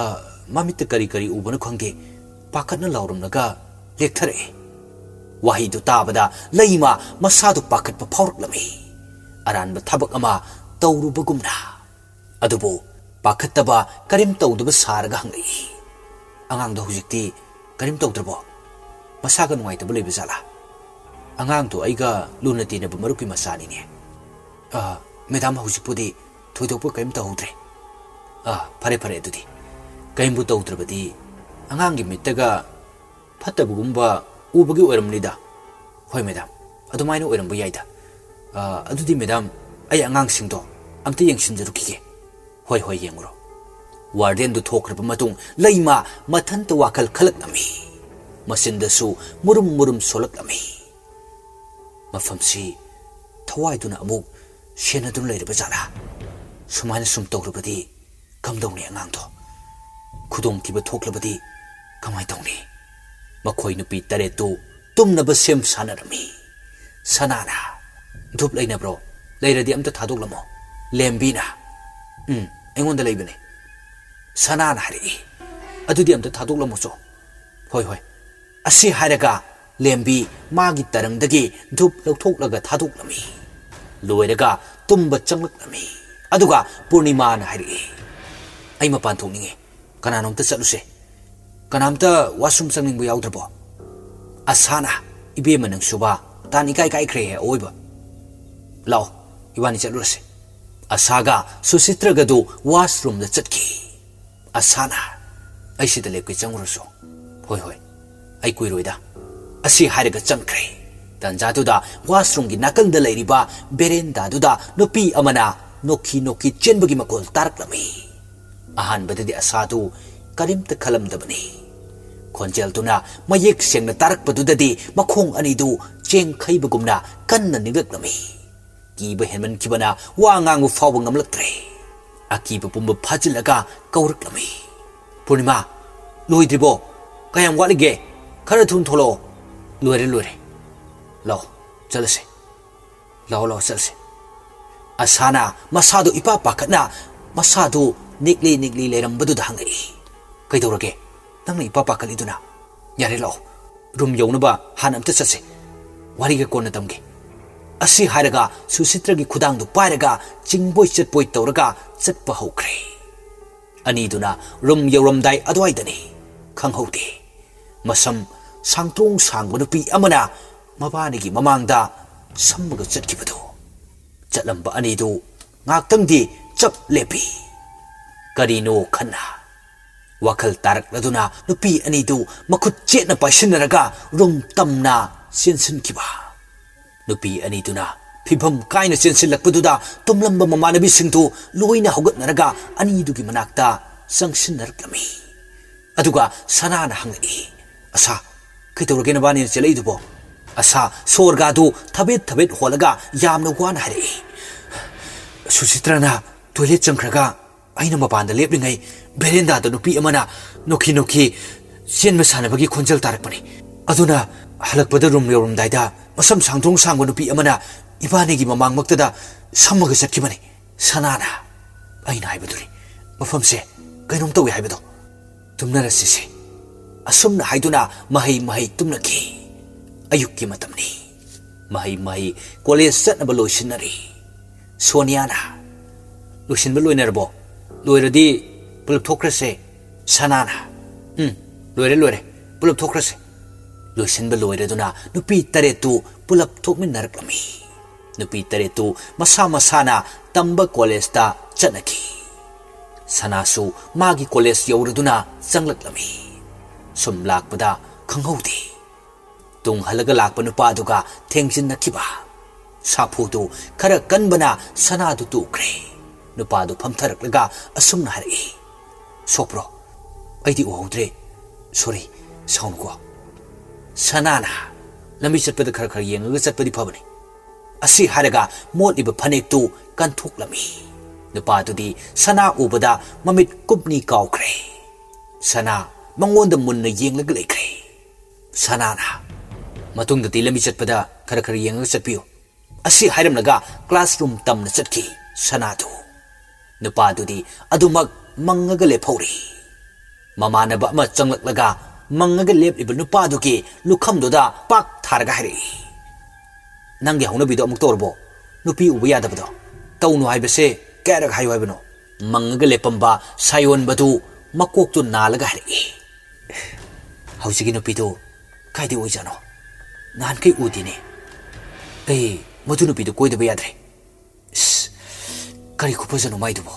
ꯃꯃꯤꯠꯇ ꯀꯔꯤ ꯀꯔꯤ ꯎꯕꯅꯣ ꯈꯪꯗꯦ, ꯄꯥꯈꯠꯅ ꯂꯥꯎꯔꯝꯂꯒ ꯂꯦꯛꯊꯔꯛꯑꯦ꯫" ꯋꯥꯍꯩꯗꯨ ꯇꯥꯕꯗ ꯂꯩꯃ ꯃꯁꯥꯗꯨ ꯄꯥꯈꯠꯄ ꯐꯥꯎꯔꯛꯂꯝꯃꯤ꯫ ꯑꯔꯥꯟꯕ ꯊꯕꯛ ꯑꯃ ꯇꯧꯔꯨꯕꯒꯨꯝꯅ꯫ ꯑꯗꯨꯕꯨ ꯄꯥꯈꯠꯇꯕ ꯀꯔꯤꯝ ꯇꯧꯗꯕ ꯁꯥꯔꯒ ꯍꯪꯂꯛꯏ, "ꯑꯉꯥꯡꯗꯣ ꯍꯧꯖꯤꯛꯇꯤ ꯀꯔꯤꯝ ꯇꯧꯗ꯭ꯔꯕꯣ? ꯃꯁꯥꯒ ꯅꯨꯡꯉꯥꯏꯇꯕ ꯂꯩꯕ ꯖꯥꯠꯂꯥ?" "ꯑꯉꯥꯡꯗꯣ ꯑꯩꯒ ꯂꯨꯅ ꯇꯤꯟꯅꯕ ꯃꯔꯨꯞꯀꯤ ꯃꯆꯥꯅꯤꯅꯦ꯫" "ꯑ, ꯃꯦꯗꯥꯝ, ꯍꯧꯖꯤꯛꯄꯨꯗꯤ ꯊꯣꯏꯗꯣꯛꯄ ꯀꯔꯤꯝ ꯇꯧꯍꯧꯗ꯭ꯔꯦ꯫" "ꯑ, ꯐꯔꯦ, ꯐꯔꯦ, ꯑꯗꯨꯗꯤ ꯀꯔꯤꯝꯕꯨ ꯇꯧꯗ꯭ꯔꯕꯗꯤ ꯑꯉꯥꯡꯒꯤ ꯃꯤꯠꯇꯒ ꯐꯠꯇꯕꯒꯨꯝꯕ ꯎꯕꯒꯤ ꯑꯣꯏꯔꯝꯅꯤꯗ꯫" "ꯍꯣꯏ, ꯃꯦꯗꯥꯝ, ꯑꯗꯨꯃꯥꯏꯅ ꯑꯣꯏꯔꯝꯕ ꯌꯥꯏꯗ꯫ ꯑ, ꯑꯗꯨꯗꯤ, ꯃꯦꯗꯥꯝ, ꯑꯩ ꯑꯉꯥꯡꯁꯤꯡꯗꯣ ꯑꯝꯇ ꯌꯦꯡꯁꯤꯟꯖꯔꯨꯈꯤꯒꯦ꯫" "ꯍꯣꯏ, ꯍꯣꯏ, ꯌꯦꯡꯉꯨꯔꯣ꯫" ꯋꯥꯔꯗꯦꯟꯗꯨ ꯊꯣꯛꯈ꯭ꯔꯕ ꯃꯇꯨꯡ ꯂꯩꯃ ꯃꯊꯟꯇ ꯋꯥꯈꯜ ꯈꯜꯂꯛꯂꯝꯃꯤ꯫ ꯃꯆꯤꯟꯗꯁꯨ ꯃꯨꯔꯨꯝ ꯃꯨꯔꯨꯝ ꯁꯣꯜꯂꯛꯂꯝꯃꯤ꯫ "ꯃꯐꯝꯁꯤ ꯊꯋꯥꯏꯗꯨꯅ ꯑꯃꯨꯛ ꯁꯦꯟꯅꯗꯨꯅ ꯂꯩꯔꯕ ꯖꯥꯠꯂꯥ? ꯁꯨꯃꯥꯏꯅ ꯁꯨꯝ ꯇꯧꯔꯕꯗꯤ ꯀꯝꯗꯧꯅꯤ ꯑꯉꯥꯡꯗꯣ? ꯈꯨꯗꯣꯡꯊꯤꯕ ꯊꯣꯛꯂꯕꯗꯤ ꯀꯃꯥꯏ ꯇꯧꯅꯤ?" ꯃꯈꯣꯏ ꯅꯨꯄꯤ ꯇꯔꯦꯠꯇꯨ ꯇꯨꯝꯅꯕ ꯁꯦꯝ ꯁꯥꯟꯅꯔꯝꯃꯤ꯫ ꯁꯅꯥꯅ, "ꯙꯨꯞ ꯂꯩꯅꯕ꯭ꯔꯣ? ꯂꯩꯔꯗꯤ ꯑꯝꯇ ꯊꯥꯗꯣꯛꯂꯝꯃꯣ꯫" ꯂꯦꯝꯕꯤꯅ, "ꯎꯝ, ꯑꯩꯉꯣꯟꯗ ꯂꯩꯕꯅꯦ꯫" ꯁꯅꯥꯅ ꯍꯥꯏꯔꯛꯏ, "ꯑꯗꯨꯗꯤ ꯑꯝꯇ ꯊꯥꯗꯣꯛꯂꯝꯃꯨꯆꯣ꯫" "ꯍꯣꯏ, ꯍꯣꯏ꯫" ꯑꯁꯤ ꯍꯥꯏꯔꯒ ꯂꯦꯝꯕꯤ ꯃꯥꯒꯤ ꯇꯔꯪꯗꯒꯤ ꯙꯨꯞ ꯂꯧꯊꯣꯛꯂꯒ ꯊꯥꯗꯣꯛꯂꯝꯃꯤ꯫ ꯂꯣꯏꯔꯒ ꯇꯨꯝꯕ ꯆꯪꯂꯛꯂꯝꯃꯤ꯫ ꯑꯗꯨꯒ ꯄꯨꯔꯅꯤꯃꯥꯅ ꯍꯥꯏꯔꯛꯏ, "ꯑꯩ ꯃꯄꯥꯟ ꯊꯣꯛꯅꯤꯡꯉꯤ꯫ ꯀꯅꯥꯅꯣꯝꯇ ꯆꯠꯂꯨꯁꯦ꯫ ꯀꯅꯥꯝꯇ ꯋꯥꯁꯔꯨꯝ ꯆꯪꯅꯤꯡꯕ ꯌꯥꯎꯗ꯭ꯔꯕꯣ?" ꯑꯁꯥꯅ, "ꯏꯕꯦꯝꯃ ꯅꯪꯁꯨꯕ, ꯇꯥꯟ ꯏꯀꯥꯏ ꯀꯥꯏꯈ꯭ꯔꯦꯍꯦ ꯑꯑꯣꯏꯕ꯫ ꯂꯥꯛꯑꯣ, ꯏꯕꯥꯅꯤ ꯆꯠꯂꯨꯔꯁꯦ꯫" ꯑꯁꯥꯒ ꯁꯨꯁꯤꯇ꯭ꯔꯒꯗꯨ ꯋꯥꯁꯔꯨꯝꯗ ꯆꯠꯈꯤ꯫ ꯑꯁꯥꯅ, "ꯑꯩ ꯁꯤꯗ ꯂꯦꯞꯀꯦ, ꯆꯪꯉꯨꯔꯁꯨ꯫" "ꯍꯣꯏ, ꯍꯣꯏ, ꯑꯩ ꯀꯨꯏꯔꯣꯏꯗ꯫" ꯑꯁꯤ ꯍꯥꯏꯔꯒ ꯆꯪꯈ꯭ꯔꯦ꯫ ꯇꯟꯖꯥꯗꯨꯗ ꯋꯥꯁꯔꯨꯝꯒꯤ ꯅꯥꯀꯟꯗ ꯂꯩꯔꯤꯕ ꯕꯦꯔꯦꯟꯗꯥꯗꯨꯗ ꯅꯨꯄꯤ ꯑꯃꯅ ꯅꯣꯛꯈꯤ ꯅꯣꯛꯈꯤ ꯆꯦꯟꯕꯒꯤ ꯃꯈꯣꯜ ꯇꯥꯔꯛꯂꯝꯃꯤ꯫ ꯑꯍꯥꯟꯕꯗꯗꯤ ꯑꯁꯥꯗꯨ ꯀꯔꯤꯝꯇ ꯈꯜꯂꯝꯗꯕꯅꯤ꯫ ꯈꯣꯟꯖꯦꯜꯗꯨꯅ ꯃꯌꯦꯛ ꯁꯦꯡꯅ ꯇꯥꯔꯛꯄꯗꯨꯗꯗꯤ ꯃꯈꯣꯡ ꯑꯅꯤꯗꯨ ꯆꯦꯡꯈꯩꯕꯒꯨꯝꯅ ꯀꯟꯅ ꯅꯤꯛꯂꯛꯂꯝꯃꯤ꯫ ꯀꯤꯕ ꯍꯦꯟꯃꯟꯈꯤꯕꯅ ꯋꯥ ꯉꯥꯡꯕ ꯐꯥꯎꯕ ꯉꯝꯂꯛꯇ꯭ꯔꯦ꯫ ꯑꯀꯤꯕ ꯄꯨꯝꯕ ꯐꯥꯖꯤꯜꯂꯒ ꯀꯧꯔꯛꯂꯝꯃꯤ, "ꯄꯨꯔꯅꯤꯃꯥ, ꯂꯣꯏꯗ꯭ꯔꯤꯕꯣ? ꯀꯌꯥꯝ ꯋꯥꯠꯂꯤꯒꯦ? ꯈꯔ ꯊꯨꯅ ꯊꯣꯛꯂꯛꯑꯣ꯫" "ꯂꯣꯏꯔꯦ, ꯂꯣꯏꯔꯦ꯫ ꯂꯥꯛꯑꯣ, ꯆꯠꯂꯁꯦ꯫ ꯂꯥꯛꯑꯣ, ꯂꯥꯛꯑꯣ, ꯆꯠꯂꯁꯦ꯫" ꯑꯁꯥꯅ ꯃꯁꯥꯗꯨ ꯏꯄꯥ ꯄꯥꯈꯠꯅ ꯃꯁꯥꯗꯨ ꯅꯤꯛꯂꯤ ꯅꯤꯛꯂꯤ ꯂꯩꯔꯝꯕꯗꯨꯗ ꯍꯪꯉꯛꯏ, "ꯀꯩꯗꯧꯔꯒꯦ? ꯅꯪꯅ ꯏꯄꯥ ꯄꯥꯈꯠꯂꯤꯗꯨꯅ? ꯌꯥꯔꯦ, ꯂꯥꯛꯑꯣ, ꯔꯨꯝ ꯌꯧꯅꯕ ꯍꯥꯟꯅ ꯑꯝꯇ ꯆꯠꯁꯦ꯫ ꯋꯥꯔꯤꯒ ꯀꯣꯟꯅ ꯇꯝꯒꯦ꯫" ꯑꯁꯤ ꯍꯥꯏꯔꯒ ꯁꯨꯁꯤꯇ꯭ꯔꯒꯤ ꯈꯨꯗꯥꯡꯗꯨ ꯄꯥꯏꯔꯒ ꯆꯤꯡꯕꯣꯏ ꯆꯠꯄꯣꯏ ꯇꯧꯔꯒ ꯆꯠꯄ ꯍꯧꯈ꯭ꯔꯦ꯫ ꯑꯅꯤꯗꯨꯅ ꯔꯨꯝ ꯌꯧꯔꯝꯗꯥꯏ ꯑꯗꯨꯋꯥꯏꯗꯅꯤ, ꯈꯪꯍꯧꯗꯦ꯫ ꯃꯁꯝ ꯁꯥꯡꯇ꯭ꯔꯣꯡ ꯁꯥꯡꯕ ꯅꯨꯄꯤ ꯑꯃꯅ ꯃꯕꯥꯅꯤꯒꯤ ꯃꯃꯥꯡꯗ ꯁꯝꯃꯒ ꯆꯠꯈꯤꯕꯗꯨ꯫ ꯆꯠꯂꯝꯕ ꯑꯅꯤꯗꯨ ꯉꯥꯛꯇꯪꯗꯤ ꯆꯞ ꯂꯦꯞꯄꯤ꯫ ꯀꯔꯤꯅꯣ ꯈꯟꯅ ꯋꯥꯈꯜ ꯇꯥꯔꯛꯂꯗꯨꯅ ꯅꯨꯄꯤ ꯑꯅꯤꯗꯨ ꯃꯈꯨꯠ ꯆꯦꯠꯅ ꯄꯥꯏꯁꯤꯟꯅꯔꯒ ꯔꯨꯝ ꯇꯝꯅ ꯆꯦꯟꯁꯤꯟꯈꯤꯕ꯫ ꯅꯨꯄꯤ ꯑꯅꯤꯗꯨꯅ ꯐꯤꯚꯝ ꯀꯥꯏꯅ ꯆꯦꯟꯁꯤꯜꯂꯛꯄꯗꯨꯗ ꯇꯨꯝꯂꯝꯕ ꯃꯃꯥꯟꯅꯕꯤꯁꯤꯡꯗꯨ ꯂꯣꯏꯅ ꯍꯧꯒꯠꯅꯔꯒ ꯑꯅꯤꯗꯨꯒꯤ ꯃꯅꯥꯛꯇ ꯆꯪꯁꯤꯟꯅꯔꯛꯂꯝꯃꯤ꯫ ꯑꯗꯨꯒ ꯁꯅꯥꯅ ꯍꯪꯂꯛꯏ, "ꯑꯁꯥ, ꯀꯩꯗꯧꯔꯒꯦ ꯅꯕꯥꯅꯤꯅ ꯆꯦꯜꯂꯛꯏꯗꯨꯕꯣ?" ꯑꯁꯥ ꯁꯣꯔꯒꯥꯗꯨ ꯊꯕꯦꯠ ꯊꯕꯦꯠ ꯍꯣꯜꯂꯒ ꯌꯥꯝꯅ ꯋꯥꯅ ꯍꯥꯏꯔꯛꯏ, "ꯁꯨꯆꯤꯇ꯭ꯔꯅ ꯇꯣꯏꯂꯦꯠ ꯆꯪꯈ꯭ꯔꯒ ꯑꯩꯅ ꯃꯄꯥꯟꯗ ꯂꯦꯞꯂꯤꯉꯩ ꯚꯦꯔꯦꯟꯗꯥꯗ ꯅꯨꯄꯤ ꯑꯃꯅ ꯅꯣꯛꯈꯤ ꯅꯣꯛꯈꯤ ꯆꯦꯟꯕ ꯁꯥꯟꯅꯕꯒꯤ ꯈꯣꯟꯖꯦꯜ ꯇꯥꯔꯛꯄꯅꯤ꯫ ꯑꯗꯨꯅ ꯍꯜꯂꯛꯄꯗ ꯔꯨꯝ ꯌꯧꯔꯝꯗꯥꯏꯗ ꯃꯁꯝ ꯁꯥꯡꯗ꯭ꯔꯣꯡ ꯁꯥꯡꯕ ꯅꯨꯄꯤ ꯑꯃꯅ ꯏꯕꯥꯅꯤꯒꯤ ꯃꯃꯥꯡꯃꯛꯇꯗ ꯁꯝꯃꯒ ꯆꯠꯈꯤꯕꯅꯤ꯫ ꯁꯅꯥꯅ ꯑꯩꯅ ꯍꯥꯏꯕꯗꯨꯅꯤ, ꯃꯐꯝꯁꯦ ꯀꯩꯅꯣꯝ ꯇꯧꯏ ꯍꯥꯏꯕꯗꯣ꯫ "ꯇꯨꯝꯅꯔꯁꯤꯁꯦ"꯫ ꯑꯁꯨꯝꯅ ꯍꯥꯏꯗꯨꯅ ꯃꯍꯩ ꯃꯍꯩ ꯇꯨꯝꯅꯈꯤ꯫ ꯑꯌꯨꯛꯀꯤ ꯃꯇꯝꯅꯤ꯫ ꯃꯍꯩ ꯃꯍꯩ ꯀꯣꯂꯦꯖ ꯆꯠꯅꯕ ꯂꯣꯏꯁꯤꯟꯅꯔꯤ꯫ ꯁꯣꯅꯤꯌꯥꯅ, "ꯂꯣꯏꯁꯤꯟꯕ ꯂꯣꯏꯅꯔꯕꯣ? ꯂꯣꯏꯔꯗꯤ ꯄꯨꯂꯞ ꯊꯣꯛꯈ꯭ꯔꯁꯦ"꯫ ꯁꯅꯥꯅ, "ꯎꯝ, ꯂꯣꯏꯔꯦ, ꯂꯣꯏꯔꯦ, ꯄꯨꯂꯞ ꯊꯣꯛꯈ꯭ꯔꯁꯦ"꯫ ꯂꯣꯏꯁꯤꯟꯕ ꯂꯣꯏꯔꯗꯨꯅ ꯅꯨꯄꯤ ꯇꯔꯦꯠꯇꯨ ꯄꯨꯂꯞ ꯊꯣꯛꯃꯤꯟꯅꯔꯛꯂꯝꯃꯤ꯫ ꯅꯨꯄꯤ ꯇꯔꯦꯠꯇꯨ ꯃꯁꯥ ꯃꯁꯥꯅ ꯇꯝꯕ ꯀꯣꯂꯦꯖꯇ ꯆꯠꯅꯈꯤ꯫ ꯁꯅꯥꯁꯨ ꯃꯥꯒꯤ ꯀꯣꯂꯦꯖ ꯌꯧꯔꯗꯨꯅ ꯆꯪꯂꯛꯂꯝꯃꯤ꯫ ꯁꯨꯝ ꯂꯥꯛꯄꯗ ꯈꯪꯍꯧꯗꯦ꯫ ꯇꯨꯡ ꯍꯜꯂꯒ ꯂꯥꯛꯄ ꯅꯨꯄꯥꯗꯨꯒ ꯊꯦꯡꯖꯤꯟꯅꯈꯤꯕ꯫ ꯁꯥꯐꯨꯗꯨ ꯈꯔ ꯀꯟꯕꯅ ꯁꯅꯥꯗꯨ ꯇꯨꯈ꯭ꯔꯦ꯫ ꯅꯨꯄꯥꯗꯨ ꯐꯝꯊꯔꯛꯂꯒ ꯑꯁꯨꯝꯅ ꯍꯥꯏꯔꯛꯏ, "ꯁꯣꯛꯄ꯭ꯔꯣ? ꯑꯩꯗꯤ ꯎꯍꯧꯗ꯭ꯔꯦ꯫ ꯁꯣꯔꯤ, ꯁꯥꯎꯅꯨꯀꯣ"꯫ ꯁꯅꯥꯅ, "ꯂꯝꯕꯤ ꯆꯠꯄꯗ ꯈꯔ ꯈꯔ ꯌꯦꯡꯉꯒ ꯆꯠꯄꯗꯤ ꯐꯕꯅꯤ"꯫ ꯑꯁꯤ ꯍꯥꯏꯔꯒ ꯃꯣꯠꯂꯤꯕ ꯐꯅꯦꯛꯇꯨ ꯀꯟꯊꯣꯛꯂꯝꯃꯤ꯫ ꯅꯨꯄꯥꯗꯨꯗꯤ ꯁꯅꯥ ꯎꯕꯗ ꯃꯃꯤꯠ ꯀꯨꯞꯅꯤ ꯀꯥꯎꯈ꯭ꯔꯦ꯫ ꯁꯅꯥ ꯃꯉꯣꯟꯗ ꯃꯨꯟꯅ ꯌꯦꯡꯂꯒ ꯂꯩꯈ꯭ꯔꯦ꯫ ꯁꯅꯥꯅ, "ꯃꯇꯨꯡꯗꯗꯤ ꯂꯝꯕꯤ ꯆꯠꯄꯗ ꯈꯔ ꯈꯔ ꯌꯦꯡꯉꯒ ꯆꯠꯄꯤꯌꯨ"꯫ ꯑꯁꯤ ꯍꯥꯏꯔꯝꯂꯒ ꯀ꯭ꯂꯥꯁꯔꯨꯝ ꯇꯝꯅ ꯆꯠꯈꯤ ꯁꯅꯥꯗꯨ꯫ ꯅꯨꯄꯥꯗꯨꯗꯤ ꯑꯗꯨꯃꯛ ꯃꯪꯉꯒ ꯂꯦꯞꯍꯧꯔꯤ꯫ ꯃꯃꯥꯟꯅꯕ ꯑꯃ ꯆꯪꯂꯛꯂꯒ ꯃꯪꯉꯒ ꯂꯦꯞꯂꯤꯕ ꯅꯨꯄꯥꯗꯨꯒꯤ ꯂꯨꯈꯝꯗꯨꯗ ꯄꯥꯛ ꯊꯥꯔꯒ ꯍꯥꯏꯔꯛꯏ, "ꯅꯪꯒꯤ ꯍꯧꯅꯕꯤꯗꯣ ꯑꯃꯨꯛ ꯇꯧꯔꯕꯣ? ꯅꯨꯄꯤ ꯎꯕ ꯌꯥꯗꯕꯗꯣ꯫ ꯇꯧꯅꯨ ꯍꯥꯏꯕꯁꯦ ꯀꯌꯥꯔꯛ ꯍꯥꯏꯌꯨ ꯍꯥꯏꯕꯅꯣ?" ꯃꯪꯉꯒ ꯂꯦꯞꯄꯝꯕ ꯁꯥꯌꯣꯟꯕꯗꯨ ꯃꯀꯣꯛꯇꯨ ꯅꯥꯜꯂꯒ ꯍꯥꯏꯔꯛꯏ, "ꯍꯧꯖꯤꯛꯀꯤ ꯅꯨꯄꯤꯗꯨ ꯀꯥꯏꯗꯩ ꯑꯣꯏꯖꯥꯠꯅꯣ? ꯅꯍꯥꯟꯈꯩ ꯎꯗꯦꯅꯦ꯫ ꯑꯩ ꯃꯗꯨ ꯅꯨꯄꯤꯗꯨ ꯀꯣꯏꯗꯕ ꯌꯥꯗ꯭ꯔꯦ꯫ ꯏꯁ, ꯀꯔꯤ ꯈꯨꯐꯖꯅꯣ ꯃꯥꯏꯗꯨꯕꯣ?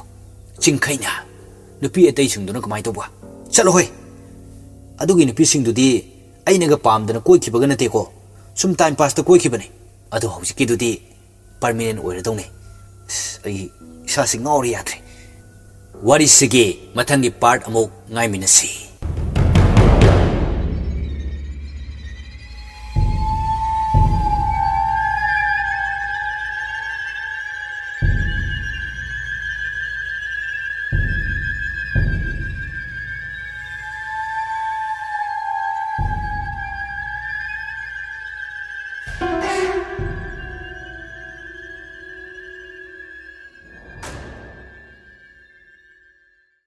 ꯆꯤꯡꯈꯩꯅ꯫ ꯅꯨꯄꯤ ꯑꯇꯩꯁꯤꯡꯗꯨꯅ ꯀꯃꯥꯏꯅ ꯇꯧꯕ? ꯆꯠꯂꯣꯍꯦ! ꯑꯗꯨꯒꯤ ꯅꯨꯄꯤꯁꯤꯡꯗꯨꯗꯤ ꯑꯩꯅꯒ ꯄꯥꯝꯗꯅ ꯀꯣꯏꯈꯤꯕꯒ ꯅꯠꯇꯦꯀꯣ꯫ ꯁꯨꯝ ꯇꯥꯏꯝ ꯄꯥꯁꯇ ꯀꯣꯏꯈꯤꯕꯅꯤ꯫ ꯑꯗꯣ ꯍꯧꯖꯤꯛꯀꯤꯗꯨꯗꯤ ꯄꯔꯃꯤꯅꯦꯟ ꯑꯣꯏꯔꯗꯧꯅꯤ꯫ ꯑꯁ, ꯑꯩ ꯏꯁꯥꯁꯤ ꯉꯥꯎꯔꯦ, ꯌꯥꯗ꯭ꯔꯦ"꯫ ꯋꯥꯔꯤꯁꯤꯒꯤ ꯃꯊꯪꯒꯤ ꯄꯥꯔꯠ ꯑꯃꯨꯛ ꯉꯥꯏꯃꯤꯟꯅꯁꯤ꯫